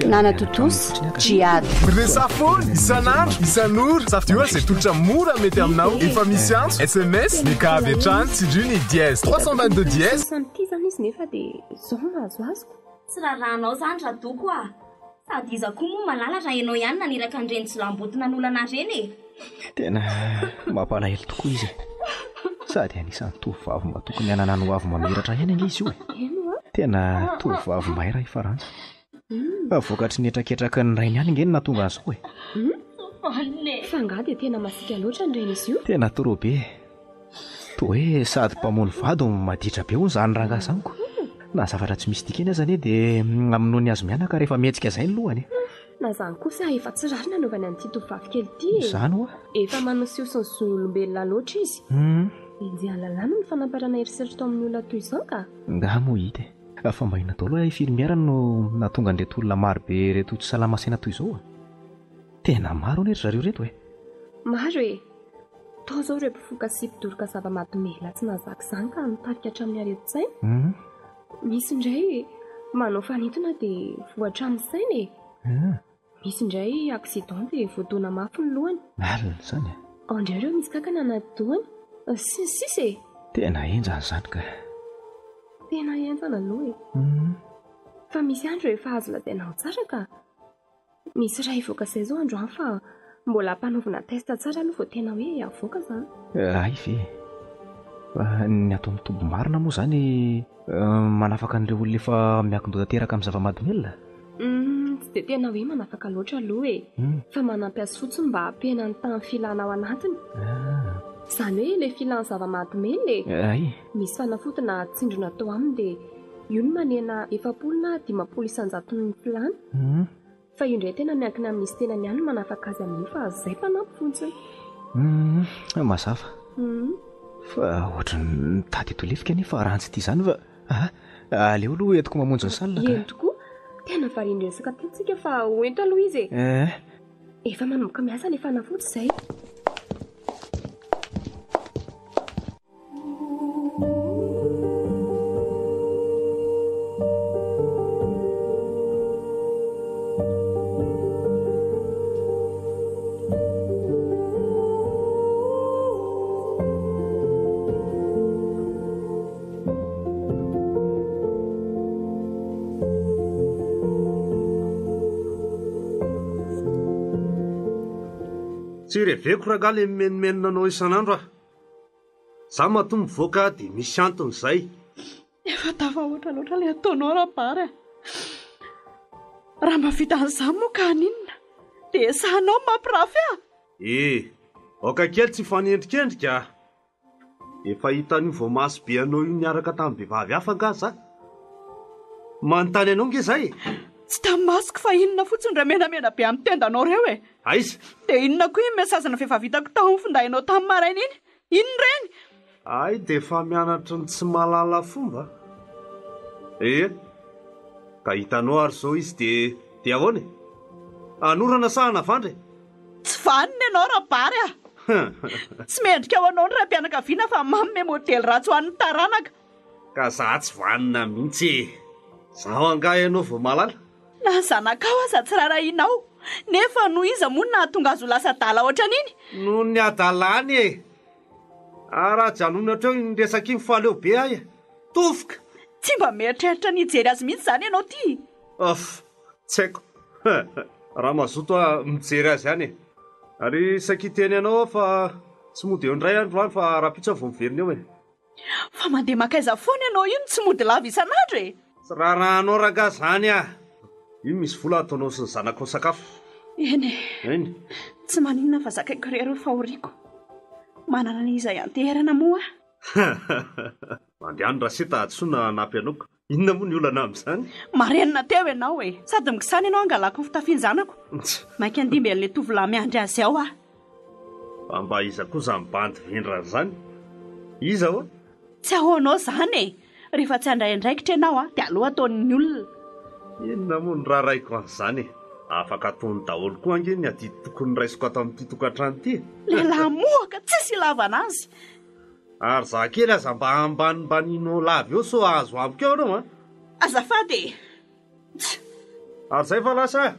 Nanatontosa, Djihad. Miresaha foana, isan'andro, isan'ora. Safidio ary izay tolotra mora mety aminao. Efa misy antso, SMS, Meka avy hatrany. Tsindrio ny dièse 322 dièse. Samy tia izany izy nefa dia izao no nahazo azoko. Tsy rarahanao izany Radoko a! Sady iza koa moa Malala raha ianao ihany naniraka an'ireny jiolahimboto nanolana ireny e! Tena mampalahelo tokoa izy e! Sady anisan'ny tovovavy mba tokony hanana ny hoavy mamiratra ihany ange izy io e! Tena tovovavy mahay raha i Farantsa. Vokatry ny hetraketraky ny rainy ihany ange no nahatonga an'izao e! Fa angaha dia tena masiaka loatra ny rain'izy io? Tena trop be e! Toa hoe sady mpamono vady no maditra be hono izany rangahy izany ko. Na zavatra tsy misy dikany aza anie dia amonoany azy mianaka rehefa mihetsika izay ny lohany e. Na izany kosa efa tsy rariny anaovany an'ity tovovavy kely ity e. Izany hoa. Efa manosihosy ny zon'olombelona loatra izy. Enjehan'ny lalàna ny fanamparana herisetra tao amin'ny olona toy izao ka. Angaha moa hita e. Fa mba inona daholo hoe infirmière no nahatonga an'ireto olona maro be ireto tsy salama saina toy izao e. Tena maro anie ry zareo ireto e. Maro e. Tao izao ireo mpifoka sy mpidoroka zava-mahadomelina tsy nahazaka izany ka nitarika hatramin'ny aretin-tsaina. Misy indray manao fanintona dia voa hatramin'ny saina e. Misy indray accident dia voadona mafy ny lohany. Marina izany e. Ao indray ireo misy kankana anaty dohany. Sy ny sisa e. Tena henjana izany ka. Tena henjana aloha e. Fa misy andro efa azo lazaina ho tsara ka. Misy iray hivoaka izay izao androany fa mbola ampanaovina test tsara aloha vao tena hoe avoaka izany. Hay ve? Fa ny atao mitombo marina moa izany manafaka an'ireo olona efa miankin-doha tanteraka amin'ny zava-mahadomelina? Tsy dia tena hoe manafaka loatra aloha e! Fa manampy azy fotsiny mba hampihena ny tahan'ny filana ao anatiny. Izany hoe ilay filany zava-mahadomelina e! Hay. Misy fanafody na tsindrona atao aminy dia Io no manena 40 na 50 isan-jaton'ny filàna. Fa io indray tena miankina amin'izy tenany ihany ny manafaka azy amin'io fa zay mpanampy fotsiny. Humm, mazava. Fa ohatran'ny mitady eto lefika anefa rantsy ity izany fa ah, aleo aloha entiko mamonjy ny salle ka. Eny tokoa, tena varian-dresaka teto tsika fa ho ento aloha izy e. Eh. Efa manomboka miasa ilay fanafody izay. Tsy reveko rangah le mimenomenona anao isan'andro ah. Za matoa mivoaka dia misy antony izay. Efa tafahoatra loatra ilay ataonao Rabary a! Raha mba vita an'izany moa ka haninona? Dia esahanao ny mampirafy ahy? E! Aoka kely tsy hifanendrikendrika a! Efa hitan'io voamaso be anao io niaraka tamin'ny vehivavy hafa angaha za? Manontany anao nge za e! Tsy tamin'ny masoko fa inona fotsiny ireo menamena be amin'ny tendanao ireo e! Aiza? Dia inona koa iny message-na vehivavy hitako tao amin'ny findainao tamin'ny maraina iny? Inona ireny? Hay dia efa mianatry ny tsy mahalala fomba e! Ka hitanao ary izao izy dia dia ahoana e? Hanorana sa hanavandra e? Tsy vanona ianao Rabary a! Tsy mendrika ho anao ny raim-pianakaviana fa manome modely ratsy ho an'ny taranaka. Ka za tsy vanona mihitsy e! Zaho angaha ianao vao mahalala? Na ny zanakao aza tsy rarahianao, nefa noho iza moa no nahatonga azy ho lasa adala ohatran'iny? Noho ny hadalany e! Ary raha ajanony hatreo iny resaka iny fa leo be aho e! Tofoka! Tsy mba mieritreritra ny hijery azy mihitsy izany ianao ity? Off! Tsy haiko. Raha mazoto aho mijery azy ihany e! Ary saika hiteny anao aho fa tsy mody eo indray androany fa rahampitso aho vao miverina eo e! Fa mandeha mankaiza foana ianao io no tsy mody lava isan'andro e? Tsy raharahanao rangaha zany ah! Io misy vola ataonao sy ny zanakao sakafo. Eny e. Eny. Tsy maninona fa zakaiko irery ny fahoriako. Manana an'iza ianteherana moa aho? Mandehana Raseta hadisoana hanampy anao ka. Inona moa ny olana amin'izany? Marenina teo ianao e! Sady mikisana ianao hangalako ny fitafian-janako. Mainka handimby an'ilay tovolahy miandry azy ao aho. Fa mba iza koa izany bandy vendrana izany? Iza ho'a? Tsy ahoanao izany e! Rehefa tsy handray andraikitra ianao dia aleo ataon'ny olona. Inona moa no raharaiko an'izany e? Afaka ataony daholo koa ange ny adidy tokony raisiko ato amin'ity tokantrano ity e! Lehilahy mohaka tsisy ilavana azy! Ary za kely aza mba ambanimbaninao lava eo sao azo amiko eo anao an! Azafady e! Ary zay fa lasa a!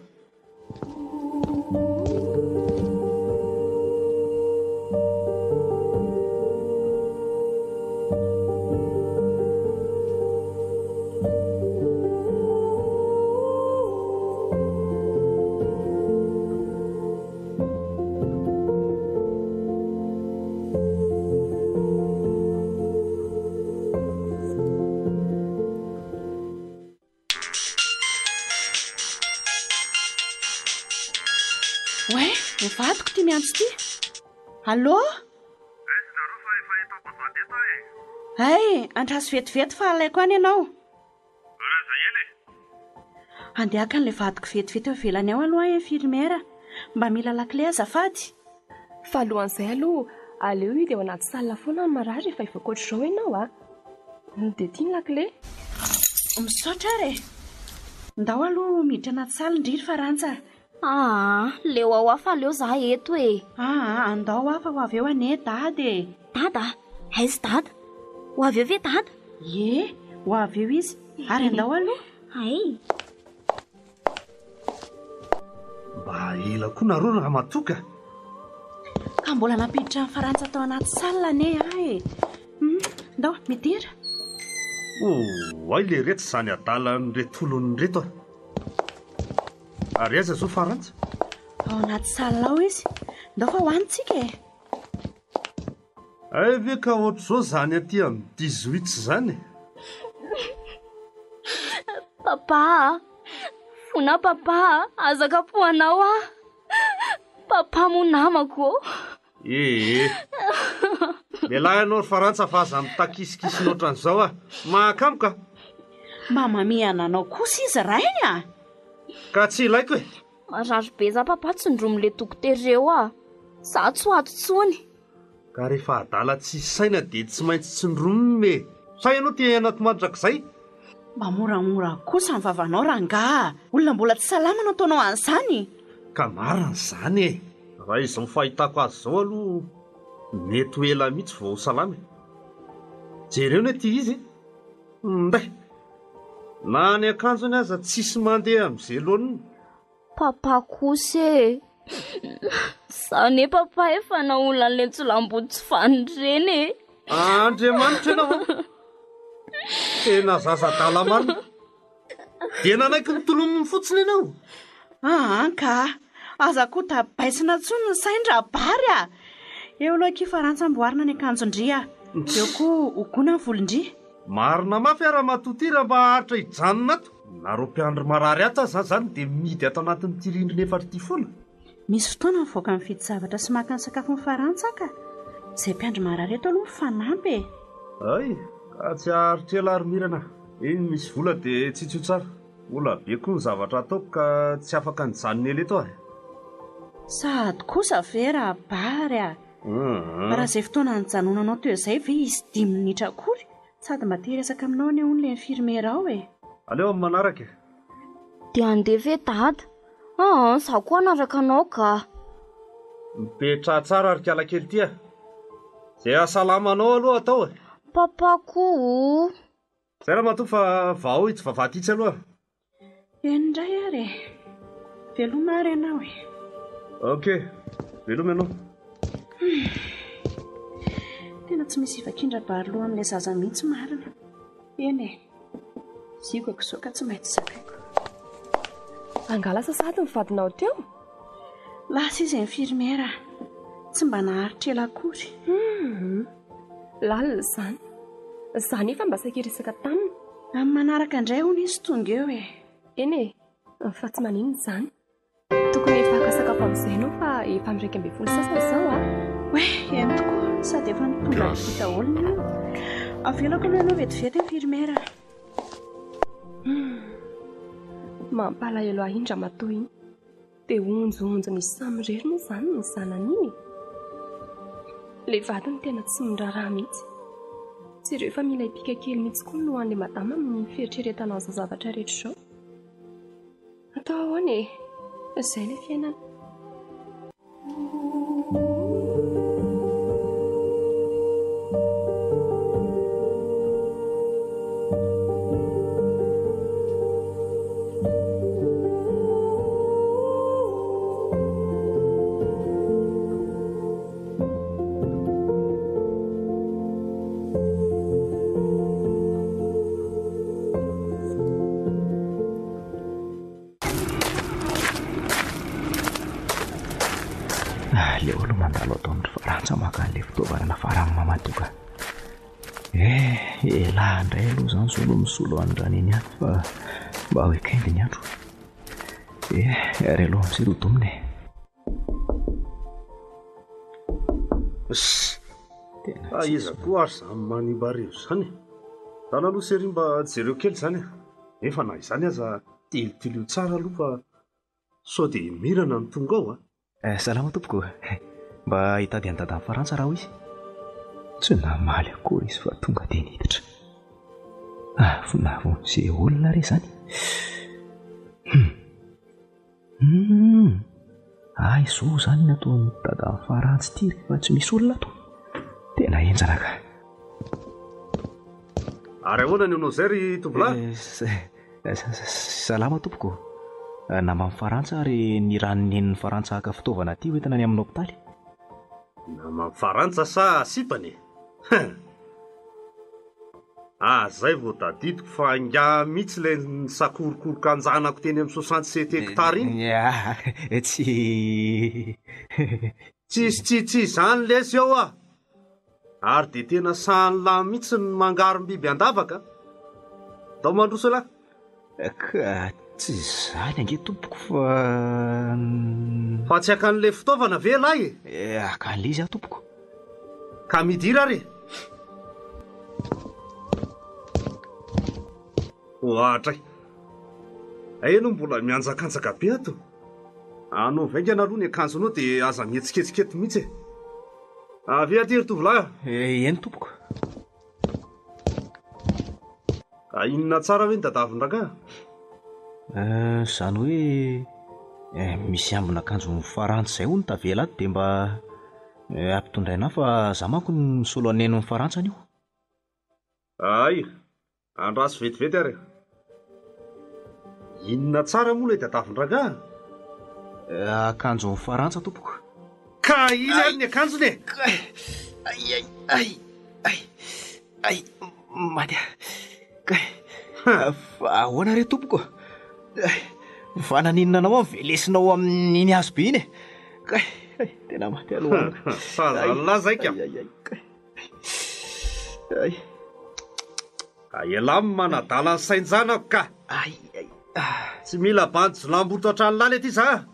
miantso ity. Allô? Aiza nareo fa efa eto am-bavahady eto aho e! Hay, andraso vetivety fa alaiko any ianao. Ary aza ela e! Andeha haka an'ilay vadiko vetivety eo ivelany ao aloha aho infirmière. Mba mila lakile azafady. Fa alohan'izay aloha, aleo hidy ao anaty salle foana ny marary rehefa hivoaka ohatr'izao ianao a! Dia ity ny lakile. Misaotra ary e! Ndao aloha miditra anaty salle ndry ry Farantsa a! Aa, leo ao aho fa aleo za eto e! Aa, andao aho fa ho avy eo anie Dada e! Dada? Aiza Dada? Ho avy eo ve Dada? Ie, ho avy eo izy. Ary andao aloha. Hay! Mba ela koa nareo ramatoa ka! Ka mbola nampiditra an'i Farantsa tao anaty salle anie aho e! Hum, ndao, midira. Oay leretsy izany adalan'ireto olona ireto a! Ary aiza izao Farantsa? Ao anaty salle ao izy. Ndao fa ho any tsika e! Hay ve ka ohatr'izao izany aty amin'ny 18 izany e? Papa a! Fona papa a! Aza kapohanao aho! Papa moa namako ô! Ee. Mialà ianao ry Farantsa fa aza mitakisikisina ohatran'izao ah. Mahakamo ka. Mba mamihana anao kosa izy rainy a! Ka tsy ilaiko e. Marary be za papa tsindromin'le dokotera ireo ah. Za tsy ho ato tsony. Ka rehefa adala tsisy saina dia tsy maintsy tsindromina e. Sa ianao te hiaina ato mandrakizay? Mba moramora kosa ny vavanao rangaha! Olona mbola tsy salama no ataonao an'izany! Ka marina izany e! Raha izao fahitako azy izao aloha mety ho ela mihitsy vao ho salama e! Jereo anie ity izy e! Nday! Na ny akanjony aza tsisy mandeha amin'izay laoniny. Papa kosa e! Za ne papa efa naolana an'ilay ntsolamboto tsy vanona ireny e! Andriamanitra ianao a! Tena zaza adala marina. Dia nanaiky ny tolominy fotsiny ianao? Aa ka! Aza koa tabaisina intsony ny sain-dRabary a! Eo aloha akia farantsa amboarina ny akanjon-dry a! Eo koa hogoana ny volon-dry. Marina mafy aho ramatoa ity raha mba haharitra hijanona ato. Nareo mpiandry marary ato aza zany dia mihidy ato anatin'ity rindrina efatra ity foana. Misy fotoana mivoaka mividy zavatra sy maka ny sakafon'i Farantsa ka. Izay mpiandry marary eto aloha mifanampy e. Hay, ka tsy haharitra ela ary Mirana. Iny misy vola dia tsitsio tsara. Mbola be koa ny zavatra ataoko ka tsy afaka nijanona ela eto aho. Sady kosa ve Rabary a! Raha izay fotoana nijanonanao teo izay ve hisy dimy minitra akory? Sady mba te hiresaka aminao anie hono ilay infirmiera ao e! Aleo amin'ny manaraka e! Dia handeha ve Dada? Aa, izaho koa hanaraka anao ka! Mipetraha tsara ry kala kely ity a! Izay hahasalama anao aloha atao e! Papa koa o! Zay ramatoa fa vahao itsy vavahady itsy aloha. Eny indray ary e. Veloma ary ianao e. Ok, veloma ianao. Tena tsy misy ivakin-dRabary loha amin'ilay zaza mihitsy marina. Eny e. Zigako izao ka tsy maintsy zakaiko. Angaha lasa sahady ny vadinao teo? Lasa izy infirmiera. Tsy mba naharitra ela akory. Hum. Lalina izany. Izaho nefa mba saika hiresaka taminy. Amin'ny manaraka indray hono izy tonga eo e. Eny e, fa tsy maninona izany. Tokony efa haka sakafo amin'izay ianao fa efa amin'ny 11 sasany izao a. Oay, eny tokoa, sady efa nitondra ahy daholo ny olona. Avelako aloha ianao vetivety infirmiera. Hum, mampalahelo ahy iny ramatoa iny. Dia honjohonjon'izy samirery moa izany ny zanany iny e! Ilay vadiny tena tsy miraharaha mihitsy. Jereo efa mila hipika kely mihitsy koa ny lohan'ilay madama amin'ny fieritreretana an'izao zavatra rehetra izao. Atao ahoana e? Izay ilay fiainana. Aleo aloha mandalo ato amin'ny farantsa maka an'ilay fitaovana nafaran'i Mamadou ka. Eh, elah indray aloha izany izao no misolo an'i Raneny any fa mba week-end ny andro. Eh, ary aloha amin'izay rodomina e. Fa iza koa ary izany manimba arivo izany e? Ndana aloha Sery mba jereo kely izany e. Nefa na izany aza tilitilio tsara aloha fa sao dia mirana no tonga ao a. Eh, salama tompoko. Mba hitady an'i Dadan'i Farantsa raha hoy izy. Tsy namaly akory izy fa tonga dia niditra. Avonavon'izay olona re izany. Hmm. Hmm. Hay izao izany ny ataon'i Dadan'i Farantsa ity rehefa tsy misy olona ato. Tena henjana ka. Ary ahoana ny anao izay ry tovolahy? Eh, salama tompoko. Naman'i Farantsa ary nirahin'ny nenin'i Farantsa haka fitaovana aty hoentina any amin'ny hopitaly. Naman'i Farantsa sa sipany e? Hein! Ah, zay vao tadidiko fa ingahy mihitsy ilay nisakorokoroka an-janako teny amin'ny 67 hectares iny. Ya, tsy. Tsisy tsy tsy izany lesy eo ah! Ary dia tena sahan'lah mihitsy ny mangarom-biby an-davaka a! Ndao mandroso elah! Ka tsy izany ange tompoko fa. Fa tsy haka an'ilay fitaovana ve elah e? Eh, haka an'ilay izy aho tompoko. Ka midira ary e! Ohatray! Hay ianao mbola mihanjakanjaka be ato. Anaovy haingana aloha ny akanjonao dia aza mihetsiketsika eto mihitsy e! Avia aty ry tovolahy a! Eh, eny tompoko. Ka inona tsara ve ny tadiavin-drangahy? Eh, izany hoe eh, misy ambin'akanjo mifarantsy izay hono tavela ato dia mba eh, ampitondraina ahy fa za manko no misolo an'i Neny mifarantsy anio. Hay, Andraso vetivety ary e. Inona tsara moa ilay tadiavin-drangahy? Akanjo farantsa tompoko. Ka iny ary ny akanjony e! Ay ay ay ay ay maty aho. Kay. Fa ahoana re tompoko? Fa naninona anao aho velesinao amin'iny hazo be iny e? Kay, tena maty aloha. Saza an'lah zay ka. Ay ay ay. Kay. Ay. Ka elah no manadala ny sain-janako ka. Ay, ay. Tsy mila bandy jilamboto hatrany lala ety za.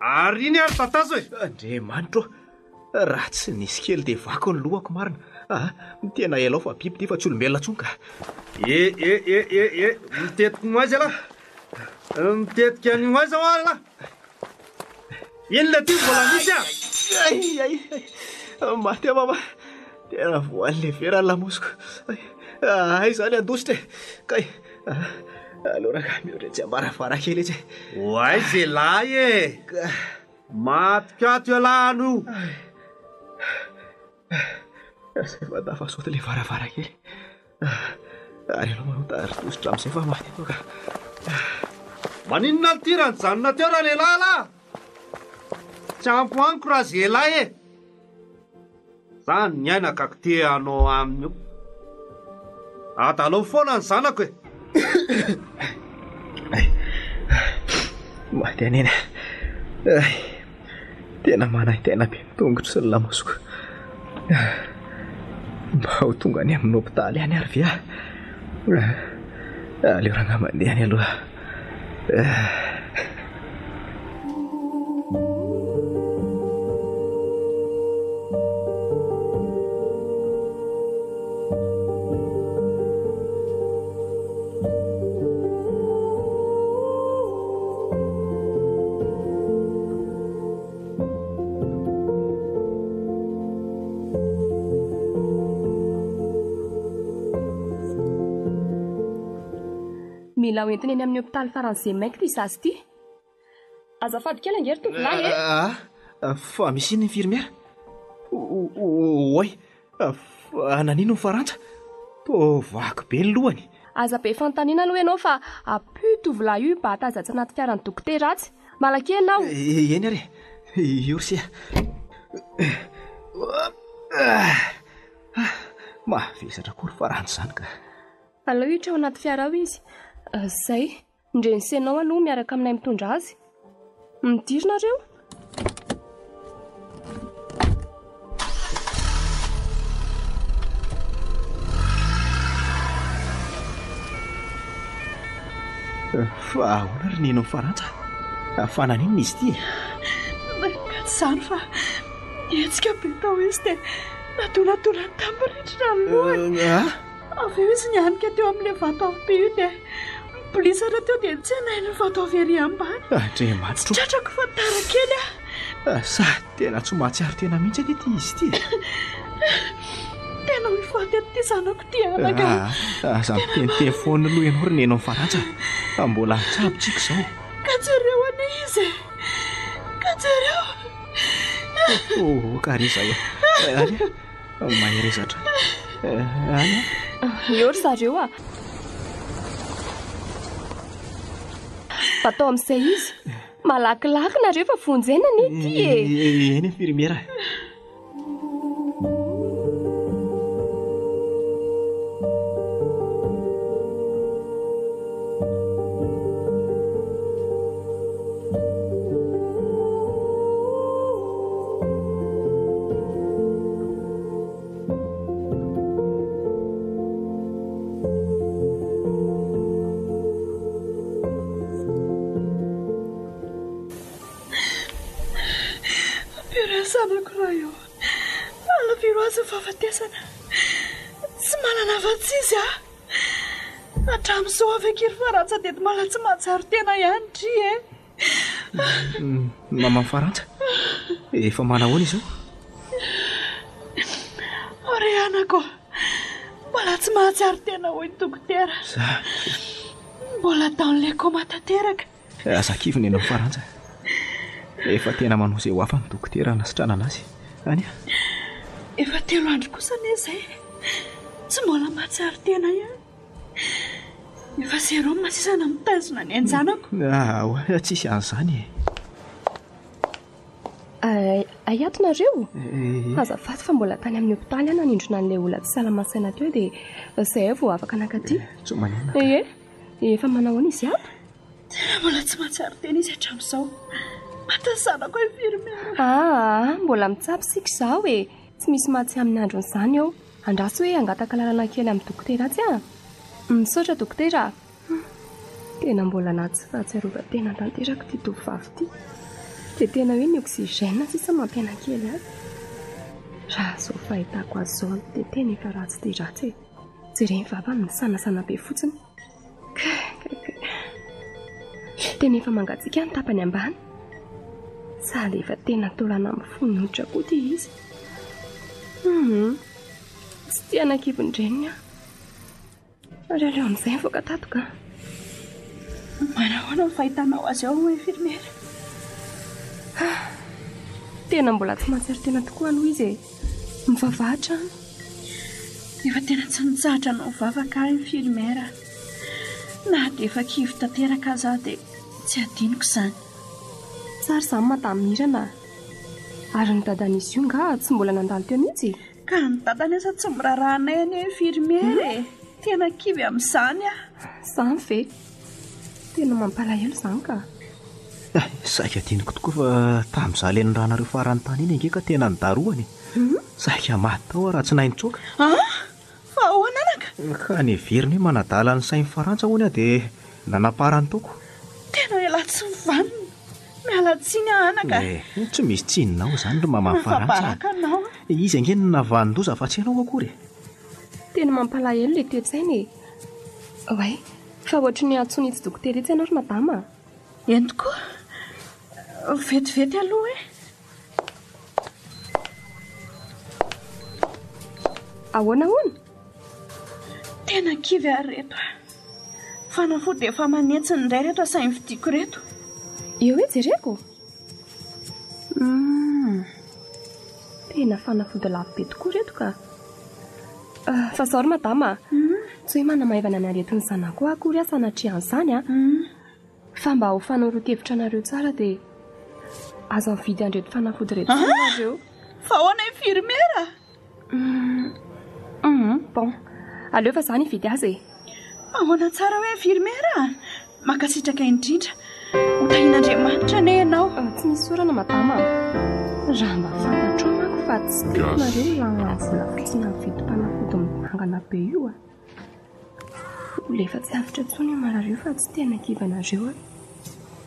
Ary iny ary tatazo e. Andriamanitro ô, raha tsy nisy kely dia vaky ny lohako marina. Ah, tena elao fa biby ity fa tsy olombelona intsony ka. E e e e e, mitetika ho aiza elah? Mitetika ny ho aiza hoa elah? Inona ity mbola misy a? Ay, ay, ay. Maty aho mama. Tena voan'ny vera ny lamosiko. Ay, izany handositra e. Kay. Aleo rangahy mihoatra etsy am-baravarankely etsy. Ho aiza ialahy e? Maty kato ialahy ano. Izay vao tafasaoty ilay varavarankely. Ary ianao manao tari-dositra amin'izay fa maty ianao ka. Maninona ity raha nijanona teo ralehilahy lah? Tsy ampy ho amiko raha zelahy e! Zany ny aina ka te hanao aminy io. Adalao foana ny zanako e! Maty an'iny. Tena manaintaina be ny tongotro sy ny lamosiko. Mba ho tonga any amin'ny hopitaly ihany ary ve aho? Aleo rangahy mandeha any aloha. Mila hoentina eny amin'ny hopitaly faran'izay maika ity zaza ity. Azafady kely ange ry tovolahy e! Ah, fa misy inona infirmière? Oay, fa nanino ny farantsa? Toa vaky be ny lohany. Aza be fanontaniana aloha ianao fa ampio io tovolahy io hibata azy atsy anaty fiaran'ny dokotera atsy. Malakely ianao. Eny ary e, io ry se. Mavesatra koa ry farantsa izany ka. Aleo hiditra ao anaty fiara ao izy. Izay. Ny reny sy ianao aloha miaraka aminay mitondra azy. Midira nareo? Fa ahoana ry Neny Farantsa? Fa naninona izy ity e? Ka tsy izany fa Nihetsika be tao izy dia nadoladolany tamin'ny rindrina ny lohany. Avy eo izy nihanika teo amin'ilay vato avo be io dia nibolisatra teo dia nitsenain'ny vato avy ery ambany. Andriamanitro. Tsy tratrako fa tara kely aho. Sady tena tsy mahatsiaro tena mihitsy anie ity izy ity e. Tena ho faty ity zanako ity anaka. Aza miteniteny foana aloha ianao ry Neny Farantsa fa mbola hitsabo tsika izao. Ka jereo anie izy e. Ka jereo. Oh, ka ry izay. Any a, mahereza hatrany. Any a. Eo ry zareo a. Atao amin'izay izy. Malakilaky nareo fa vonjena anie ity e. Eny infirmiera. Ampio ny zanako Ray ô. Alaviro azy ny fahafatesana. Tsy manana afa-tsy izy aho. Hatramin'izao avy ankiry farantsa dia mbola tsy mahatsiaro tena ihany dry e. Maman'i Farantsa, efa manahoana izao? O ry anako, mbola tsy mahatsiaro tena hoy ny dokotera. Mbola dans le coma tanteraka. Aza kivy ny anao Farantsa. Efa tena manao izay ho afany ny dokotera hanasitranana azy. Any a. Efa telo andro kosa anie izay. Tsy mbola mahatsiaro tena ihany. Efa sérum sisa no mitazona ny ain-janako. Ah, tsisy an'izany e. Hay ato nareo? Azafady fa mbola tany amin'ny hopitaly aho nanindrona an'ilay olona tsy salama saina teo dia izay aho vao afaka nankaty. Tsy maninona ka. Ie, efa manahoana izy ato? Tena mbola tsy mahatsiaro tena izy hatramin'izao. Maty ny zanako infirmière. Aa, mbola mitsabo isika izao e. Tsy misy maty tsy amin'ny androny izany eo. Andraso hoe hangataka lalana kely amin'ny dokotera atsy aho. Misaotra dokotera a! Tena mbola anaty tsy fahatsiarovan-tena tanteraka ity tovovavy ity. Dia tena hoe ny oxygène sisa mampiaina kely azy. Raha izao fahitako azy izao aloha dia tena efa ratsy dia ratsy e. Jereo ny vavany misanasana be fotsiny. Tena efa mangatsiaka ny tapany ambany. Sady efa tena taolana mifono hoditra koa ity izy. Hum, tsy tia anakivin-dreniny aho. Ary aleo amin'izay mivoaka tato ka. Manahoana ny fahitanao azy ao, infirmiera? Tena mbola tsy mahatsiaro tena tokoa aloha izy e. Mivavaha hatrany. Efa tena tsy nitsahatra ny nivavaka aho, infirmiera. Na dia efa kivy tanteraka aza aho dia tsy adinoko izany. Tsara izany Madame Mirana a! Ary ny dadan'izy io nga tsy mbola nandalo teo mihitsy e? Ka ny dadany aza tsy miraharaha anay anie infirmiera e! Tena kivy amin'izany aho. Izany ve? Tena mampalahelo izany ka. Saika adinoko tokoa fa tamin'izaho ilay niranareo farany tany iny ange ka tena nidarohana e! Saika maty tao aho raha tsy nahay nitsoaka. An! Fa ahoana anaka? Ka neveriny hoe manadala ny sain'i Farantsa hono aho dia nanaparany taoko. Tena ialahy tsy vanona. Miala tsiny aho anaka. Eh, tsy misy tsininao izany ry maman'i Farantsa. Nafabaraka anao. Izy ange no navanon-doza fa tsy ianao akory e. Tena mampalahelo ilay toe-tsaina e. Oay, fa ohatry ny antsoin'itsy dokotera itsy ianao ry madama a. Eny tokoa. Vetivety aloha e. Ahoana hono? Tena kivy aho ry reto a. Fanafody efa manentsina indray ireto asain'ny vidiako ireto. Eo hoe jereko. Hum. Tena fanafody lafo be tokoa ireto ka. Ah, fa zao ry madama a. Tsy hoe manamaivana ny aretin'ny zanako aho akory aho sanatria an'izany a. Fa mba ho fanoroan-kevitra anareo tsara dia aza mividy an'ireto fanafody ireto intsony nareo. Fa ahoana infirmiera? Hum, bon. Aleo fa izaho no hividy azy e. Ahoana tsara hoe infirmiera? Mankasitraka indrindra. Ho tahian'Andriamanitra anie ianao. Tsy misy orana madama a. Raha mba fantatrao manko fa tsy tiako nareo ny lany vola fotsiny amin'ny vidim-panafody midangana be io a. Mbola efa tsy avotra intsony io marary io fa tsy te hanakivy anareo aho.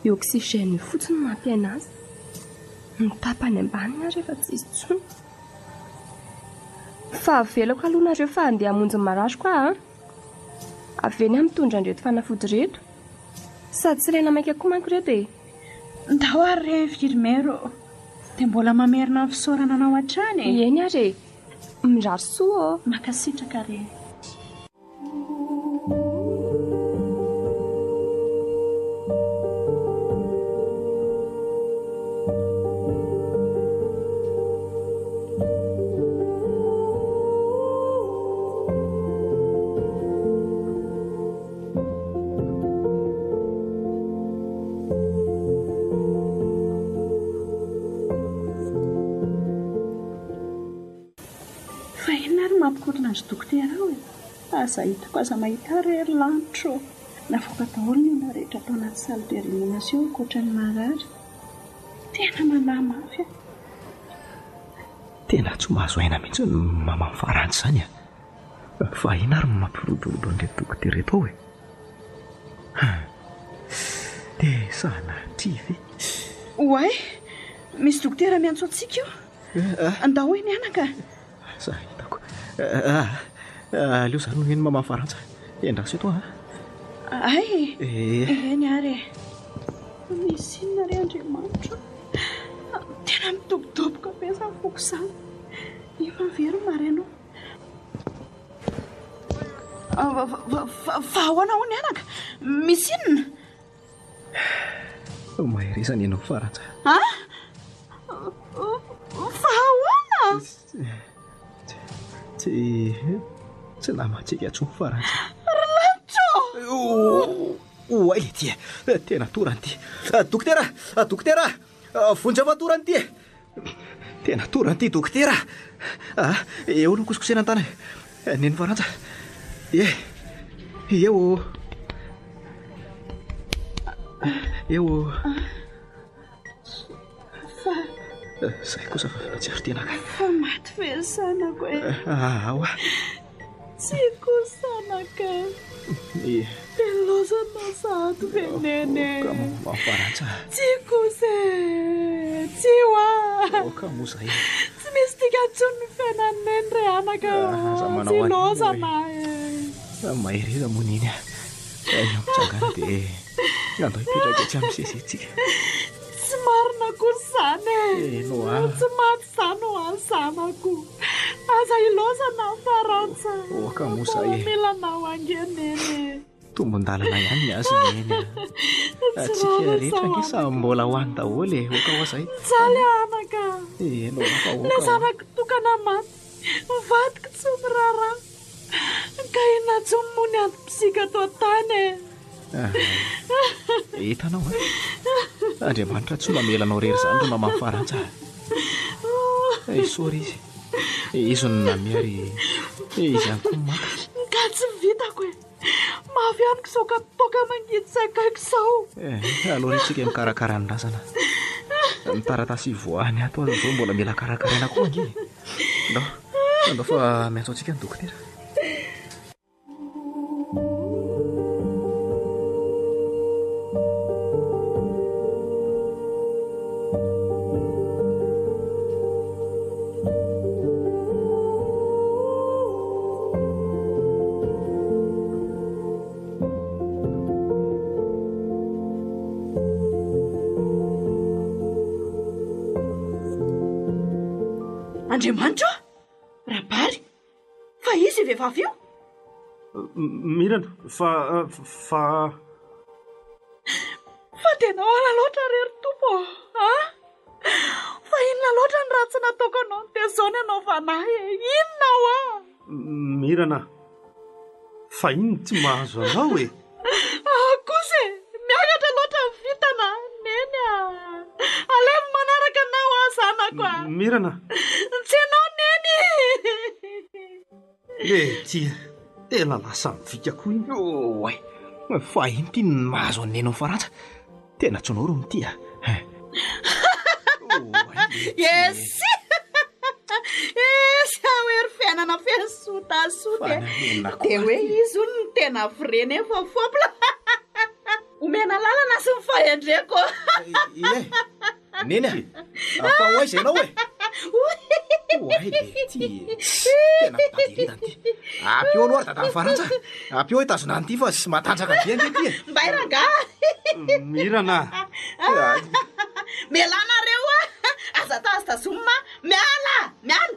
Io oxygène io fotsiny no mampiaina azy. Ny tapany ambaniny ary efa tsy izy intsony. Fa avelako aloha nareo fa handeha hamonjy ny marariko aho a. Avy eny aho mitondra an'ireto fanafody ireto. Sady tsy ilaina maika koa manko ireto e. Ndao ary re infirmiera ô. Dia mbola mamerina ny fisaorana anao hatrany e. Eny ary e. Mirary soa ô. Mankasitraka re. Fa inona ary mampikotona an-dry dokotera ao e? Aza hitako aza mahita ahy re ry lanitra ô! Navoaka daholo ny olona rehetra tao anaty salle de réanimation ankoatra ny marary. Tena manahy mafy aho. Tena tsy mahazo aina mihitsy ny maman'i Farantsa izany a! Fa inona ary no mampiroborobo an'ireto dokotera ireto ao e? Hum! Dia sanatria ve? Oay! Misy dokotera miantso antsika io. Andao eny anaka. Asa hitako. Ah, aleo izany no eny maman'i Farantsa. Endraso eto aho. Ay! Eh. Eny ary e. Misy inona re Andriamanitra? Tena midobodoboka be izany foko izany. Efa very maraina. Fa ahoana hono anaka? Misy inona? Mahereza ny anao Farantsa. Ah? Fa ahoana? Tsy tsy namantsika intsony Farantsa. Ry lanitra ô! Oay le ty e! Tena torany ity. Dokotera! Dokotera! Vonjeo fa torany ity e! Tena torany ity dokotera! Ah, eo aloha kosikosehina ny tanany. Neny Farantsa. Ie. Eo. Eo. Fa. Zay kosa fa nahatsiaro tena ka. Fa maty ve ny zanako e? Ao ah. Tsy koa zanaka. Ie. Dia lozana sahady ve neny e? Ka maman Farantsa. Tsy kosa e. Tsy hoa. Aoka moa zay. Tsy misy dikany intsony ny fiainan'i neny re anaka ô. Aza manao Tsy an'io lozana e. Mahereza moa neny a. Aleo mitsangana dia andao hipetraka etsy amin'ny seza etsy. Tsy marina akory izany e. Eny hoa. Tsy maty izany hoa ny zanako. Aza ilaozana ny Farantsa. Oka moa zay e. Mbola mila anao ange neny e. Tombon-dalana ihany ny azy neny a. Antsika rehetra ange samy mbola ho any daholo e. Oka hoa zay. Mijaly aho anaka. Eny hoa fa oka Ilay hoa. zanako tokana maty. Ny vadiko tsy miraharaha. Ka inona intsony moa ny antom-pisiako eto an-tany e. Hitanao a! Andriamanitra tsy mamela anao irery izany ry maman'i Farantsa a! Esory izy. Izy no nanome ary izy ihany koa no maka. Ka tsy vitako e! Mafy amiko izao kapoaka mangidy sakaiko izao. Eh, aleo re tsika mikarakara ny razana. Ny taratasy ivoahany ato aza izao mbola mila karakaraina koa ange. Andao, andao fa miantso antsika ny dokotera. Andriamanitra ô! Rabary! Fa iza io vehivavy io? Mirana, fa fa. Fa dia nahoana loatra re ry Tompo ô? A? Fa inona loatra ny ratsy nataoko anao no dia izao ny anaovana ahy e? Inona hoa? Mirana, fa inona tsy mahazo anao e? Ah kosa e! Miakatra loatra ny vintana Neny a! Alaivo manaraka anao aho zanako a! Mirana! Tsy ianao Neny! Lety, tena lasa mivika koa iny. Oay, fa ino ity ny mahazo an'i Neny ao Farantsa? Tena tsy noro ity a. Yes! Yes, aho ery fiainana feno sotasota e. Dia hoe izy hono no tena vrai nefa fopla. Omena lalana sy ny fahendreko. Ie, Neny a. Fa ho aiza ianao e? Oay le ty e. Tena mitady iretany ty. Ampio aloha ry dadan'i Farantsa. Ampio hitazona an'ity fa tsy matanjaka be ange ty e. Mbay rangahy. Mirana. Mialà nareo a! Aza tazotazomina. Miala! Miala!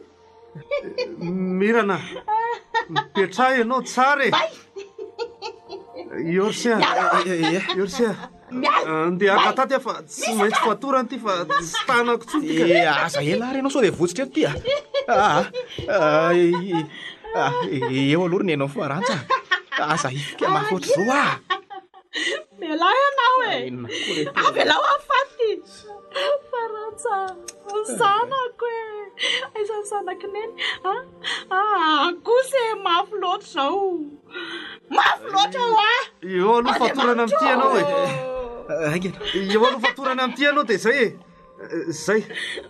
Mirana. Mipetraha ianao tsara e. Iorsia. Iorsia. Andeha haka taty aho fa tsy maintsy fatorana ity fa tsy tanako intsony ity ka. Eh, aza ela ary ianao sao dia votsotra eto ity a. Ah, ah, ah, eo aloha ry nenao Farantsa. Aza hifika mafy ohatr'izao ah. Mialà ianao e. Inona koa re ty? Avelao aho faty. Farantsa, zanako e. Aiza ny zanak'i Neny? Ah, ah, kosa e, mafy loatra izao. Mafy loatra hoa. Eo aloha fatorana amin'ity ianao e. Haingana. Eo aloha fatorana amin'ity ianao dia izay e. Izay.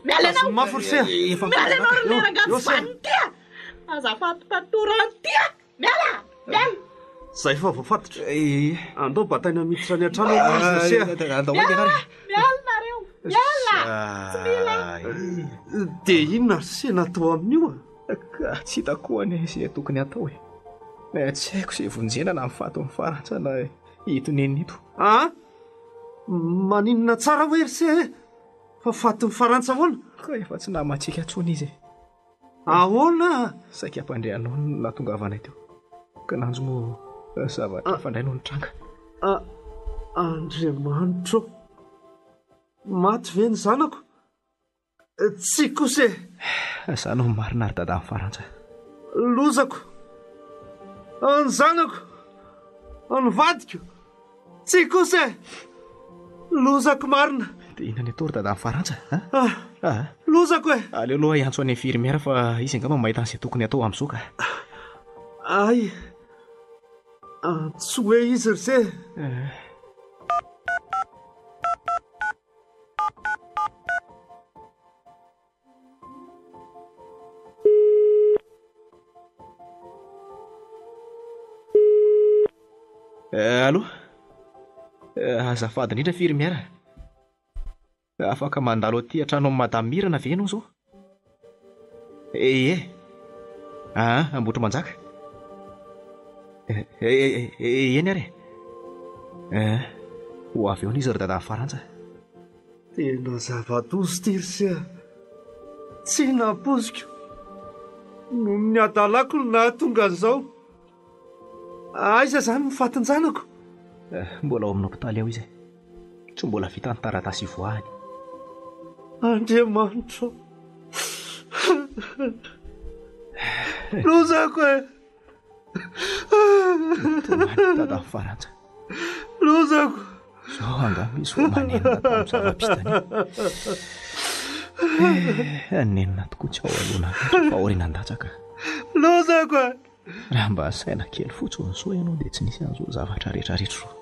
Miala ianao. Tazomy mafy ry se. Efa Miala ianao ry Eo, leranga eo tsy se. vanona ity a. Aza fatipatorana ity a. Miala, miala. Izay fa voafatotra. Eh. Andao bataina miditra any an-trano aloha izy ry se. Andao haingana ary. Miala nareo. Miala. Tsy mila. Dia inona ry se natao amin'io a? Ka tsy hitako koa anie izay tokony hatao e. Tsy haiko izay vonjena na ny fatin'i Farantsa na ito neny ito. A? Maninona tsara hoe ry se e? Fa fatin'i Farantsa ahoana? Ka efa tsy namantsika intsony izy e. Ahoana? Saika hampandre anao no nahatongavanay teo. Kinanjo moa zavatra hafa indray no nitranga. Andriamanitro ô! Maty ve ny zanako? Tsia kosa e! Izany no marina ry dadan'i Farantsa. Lozako! Ny zanako! Ny vadiko! Tsia kosa e! Lozako marina! Dia inona ny atao ry dadan'i Farantsa a? Ah! Ah! Lozako e! Aleo aloha hiantso an'i infirmière fa izy angamba mahita an'izay tokony hatao amin'izao ka. Ay! Antsoy hoe izy ry se! Eh, allô? Eh, azafady indrindra firimiera. Afaka mandalo aty an-trano amin'i Madame Mirana ve ianao izao? Eh, eh. Ah, Ambohitrimanjaka. Eh, eh, eh, eny ary e. Eh, ho avy eo izy ry dadan'i Farantsa. Tena zava-doza ity ry se a! Tsy nampoiziko. Noho ny hadalako no nahatonga an'izao. Aiza izany ny fatin-janako? Eh, mbola ao amin'ny hopitaly ao izy e. Tsy mbola vita ny taratasy ivoahany. Andriamanitro. Lozako e! Tomany dadan'i Farantsa. Lozako! Zao angamba izy vao manenina tamin'ny zava-bitany. Eh, nenina tokoa tsy ao aloha naratra fa aorianan-datsaka. Lozako e! Raha mba saina kely fotsiny soa ianao dia tsy nisy an'izao zavatra rehetra rehetra izao.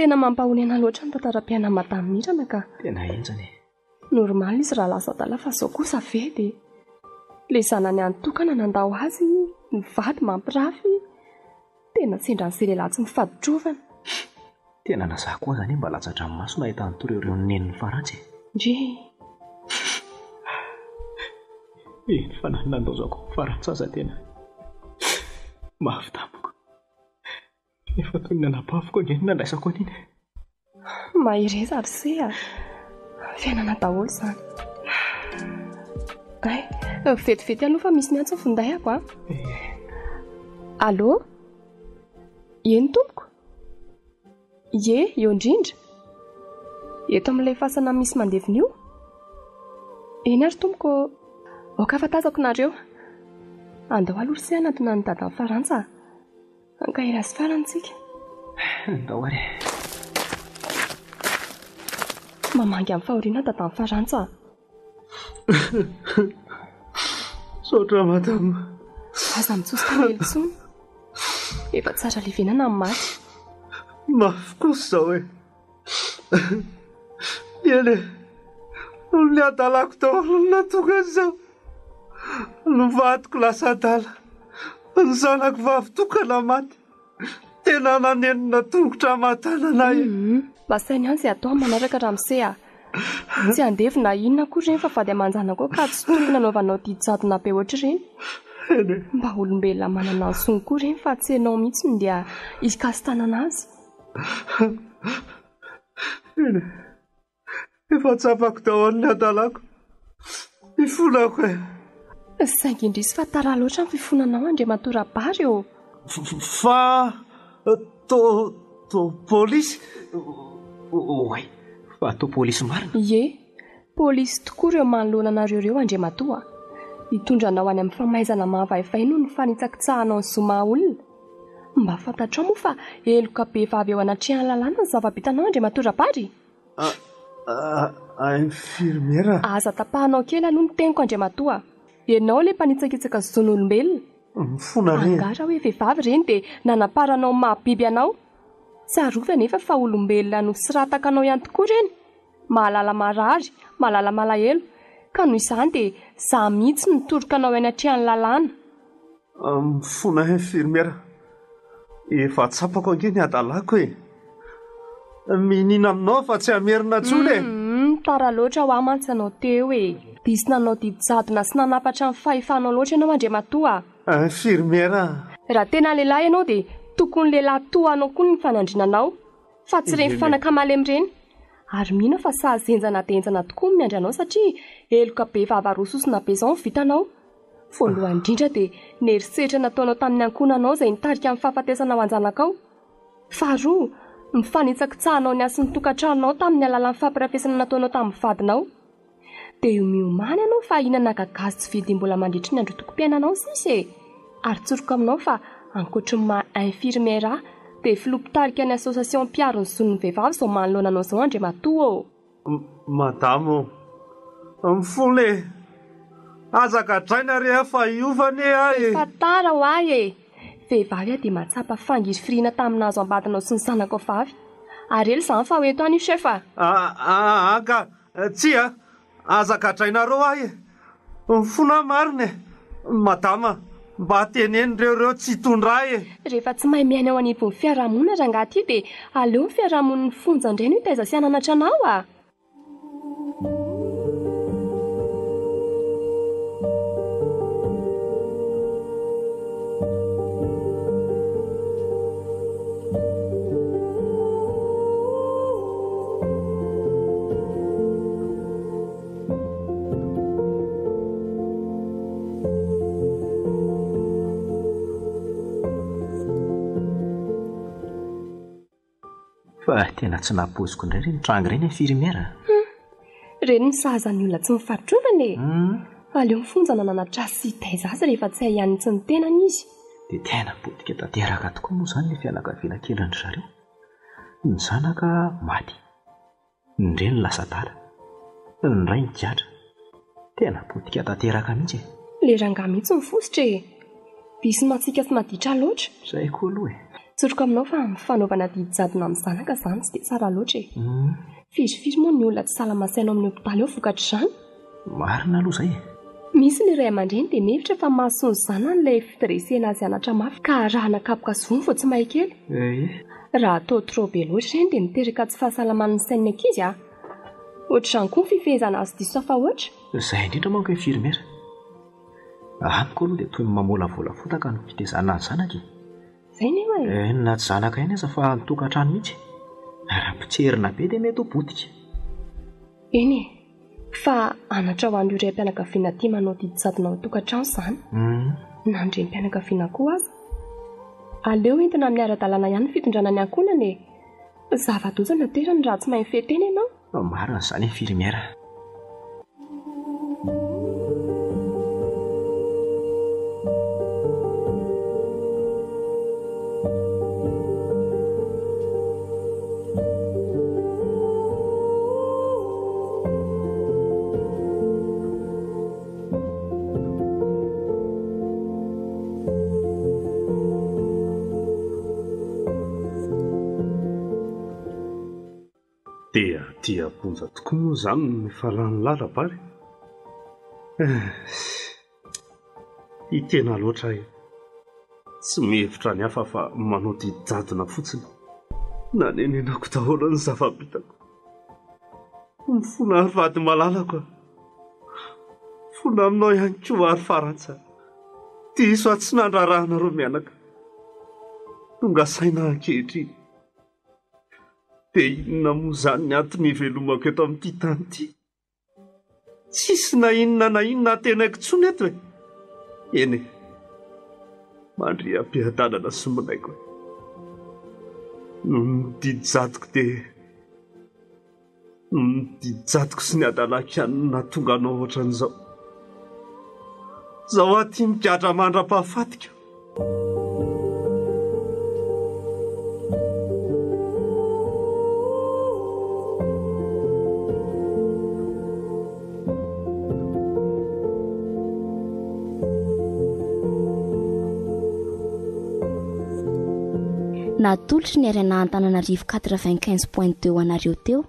Tena mampahonena loatra ny tantaram-piainan'i Madame Mirana ka. Tena henjana e. Normal izy raha lasa adala fa zao kosa ve dia le zanany any tokana nandao azy, ny vady mampirafy, tena sendran'izay lehilahy tsy mifaditrovana. Tena na za koa aza anie mba latsa-dranomaso nahita ny toreoreon'ny nenin'i Farantsa e. Ndry. Eny fa na ny nandaozako an'i Farantsa aza tena mafy tamiko. Efa toy ny nanabaviko ange ny nandraisako an'iny e. Mahereza ry se a! Fiainana daholo izany. Ay, vetivety aloha fa misy miantso ny finday-ako a. Allô? Eny tompoko. Ie, eo indrindra. Eto amin'ilay fasana misy mandevina io. Eny ary tompoko, aoka fa tazako nareo. Andao aloha ry se hanatona an'i dadan'i Farantsa a. Hankahery azy farany tsika. Andao ary e. Mamangy amin'ny fahoriana dadan'i Farantsa a. Misaotra madama. Aza mitsosoka alahelo intsony. Efa tsara levenana ny maty. Mafy kosa izao e. Eny e, noho ny hadalako daholo no nahatonga an'izao. Ny vadiko lasa adala, ny zanako vavy tokana maty. Tena nanenina tongotra aman-tanana ahy. Mba saino ihany izay atao amin'ny manaraka ramose a! Tsy andevo na inona akory ireny fa vady aman-janakao ka tsy tokony hanaovanao didy jadona be ohatr'ireny. Mba olombelona manana ny zony koa ireny fa tsy ianao mihitsy no ndeha hikasi-tanana azy. Eny e, efa tsapako daholo ny hadalako. Ifonako e. Saingy indrisy fa tara loatra ny fifonanao Andriamatoa Rabary ô. Fa to to polisy? Oay, fa to polisy marina? Ie, polisy tokoa ireo manoloana anareo ireo Andriamatoa a. Hitondra anao any amin'ny famaizana mahavaivay noho ny fanitsakitsahanao ny zo maha olona. Mba fantatrao moa fa heloka bevava eo anatrehan'ny lalàna ny zava-bitanao Andriamatoa Rabary? Infirmiera. Aza tapahanao kely aloha ny teniko Andriamatoa a! Ianao ilay mpanitsakitsaka zon'olombelona. Mifona re. Angaha raha hoe vehivavy ireny dia nanamparanao ny maha biby anao? Tsarovy anefa fa olombelona nosirataka anao ihany tokoa ireny. Mahalala marary, mahalala malahelo. Ka noho izany dia za mihitsy no mitoroka anao eny atrehan'ny lalàna. Mifona infirmiera. Efa tsapako ange ny hadalako e. Miniana aminao fa tsy hamerina intsony e. Humm, tara loatra hoa mantsy ianao teo e. Diso nanao didy jadona sy nanapatra ny fahefanao loatra ianao Andriamatoa a. Infirmiera. Raha tena lehilahy ianao dia tokony lehilahy toa anao koa ny fanandrinanao fa tsy ireny fanaka malemy ireny. Ary mino aho fa sazy henjana dia henjana tokoa ny miandry anao satria heloka be vava roa sosona be izao no vitanao. Voalohany indrindra dia ny herisetra nataonao tamin'ny ankohonanao izay nitarika ny fahafatesana ho an-janakao. Faharoa, ny fanitsakitsahanao ny hasin'ny tokantranonao tamin'ny alalan'ny fampirafesana nataonao tamin'ny vadinao. Dia io miomàna ianao fa hihinana gagazo tsy vidim-bola mandritry ny androtokom-piainanao sisa e! Ary tsoriko aminao fa ankoatry ny maha infirmière ahy dia filoha mpitarika ny association mpiaro ny zon'ny vehivavy izao manoloana anao izao Andriamatoa ô! Madama ô! Mifona e! Aza gadraina re aho fa hiova anie aho e! Efa tara ho ahy e! Vehivavy aho dia mahatsapa fangirifiriana tamin'ny nahazo ambadinao sy ny zanakao vavy. Ary ela izany fa ho ento any io chef a! Aa ka! Tsia! Aza gadrainareo ahy e! Mifona aho marina e! Madama, mba teneno ireo ireo tsy hitondra ahy e! Rehefa tsy mahay miaina eo anivon'ny fiarahamonina rangahy ity dia aleo ny fiarahamonin'ny fonja indray no hitaiza sy hananatra anao a! Fa tena tsy nampoiziko indray ireny tranga ireny infirmière. Hum, ireny ny sahaza ny olona tsy mifaditrovana e. Aleo ny fonja nananatra azy sy hitaiza azy rehefa tsy hay hanitsy ny tenany izy. Dia tena potika tanteraka tokoa moa izany ilay fianakaviana kelin-dry zareo. Ny zanaka maty. Ny reny lasa adala. Ny ray nigadra. Tena potika tanteraka mihitsy e. Ilay rangahy mihitsy no fositra e. Diso masiaka sy maditra loatra. Izay koa aloha e. Tsoriko aminao fa ny fanaovana didy jadona amin'ny zanaka izany tsy dia tsara loatra e. Firifiry moa ny olona tsy salama saina ao amin'ny hopitaly ao vokatr'izany? Marina aloha izay e. Misy ny ray aman-dreny dia mihevitra fa mahasoa ny zanany ilay fidresena azy hianatra mafy ka arahana kapoka sy vono vao tsy mahay kely. Ee. Raha atao trop be loatra ireny dia miteraka tsy fahasalaman'ny sain'ny ankizy a! Ohatr'izany koa ny fifehezana azy diso tafahoatra. Izay indrindra manko infirmiera. Amiko aloha dia toy ny mamolavola fotaka ny fitezana ny zanaka e. Izay nefa e. Eny na tsy zanaka ihany aza fa ny tokantrano mihitsy. Raha potserina be dia mety ho potika. Eny e. Fa anatra ho an'ireo raim-pianakaviana tia manao didy jadona ao an-tokantrano izany. Na ny renim-pianakaviana koa aza. Aleo entina amin'ny ara-dalàna ihany ny fitondrana ny ankohonana e! Zava-doza ny aterany raha tsy mahay mifehy tena ianao. Marina izany infirmière. Ety am-ponja tokoa moa izany no efa lany lala-bary e. Tia tena loatra aho e. Tsy mihevitra ny hafa fa manao didy jadona fotsiny. Nanenenako daholo ny zava-bitako. Mifona ary vady malalako a. Mifona aminao ihany koa ary Farantsa. Diso aho tsy nandraharaha anareo mianaka. Tonga saina aho ankehitriny. Dia inona moa izany ny antony ivelomako eto amin'ity tany ity? Tsisy na inona na inona antenaiko intsony eto e! Eny e! Mandria am-piadanana sy milaiko e! Noho ny didy jadoko dia noho ny didy jadoko sy ny hadalako ihany no nahatonga anao ohatran'izao. Izao aho tia migadra mandra-pahafatiko. Natolotry ny RNA Antananarivo 95.2 ho anareo teo.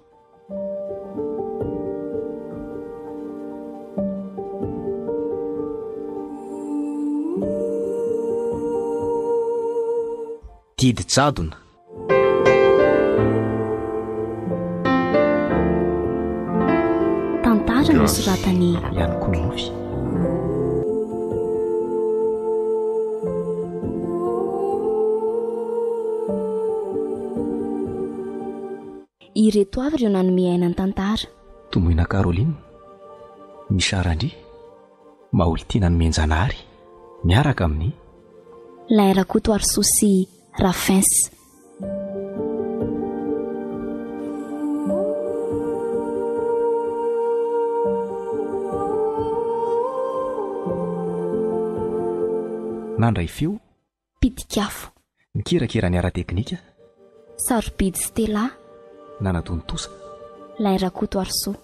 Didy jadona. Tantara nosoratan'i. Ihany koa nofy. Ireto avy ireo nanome aina ny tantara. Tomoina Caroline, Misha Randria, Maholitiana Nomenjanahary, miaraka amin'i. Lain Rakotoarisoa sy Rafins. Nandray feo. Pitik'afo. Nikirakira ny ara-teknika. Sarobidy Stella. Nanatontosa. Lain Rakotoarisoa.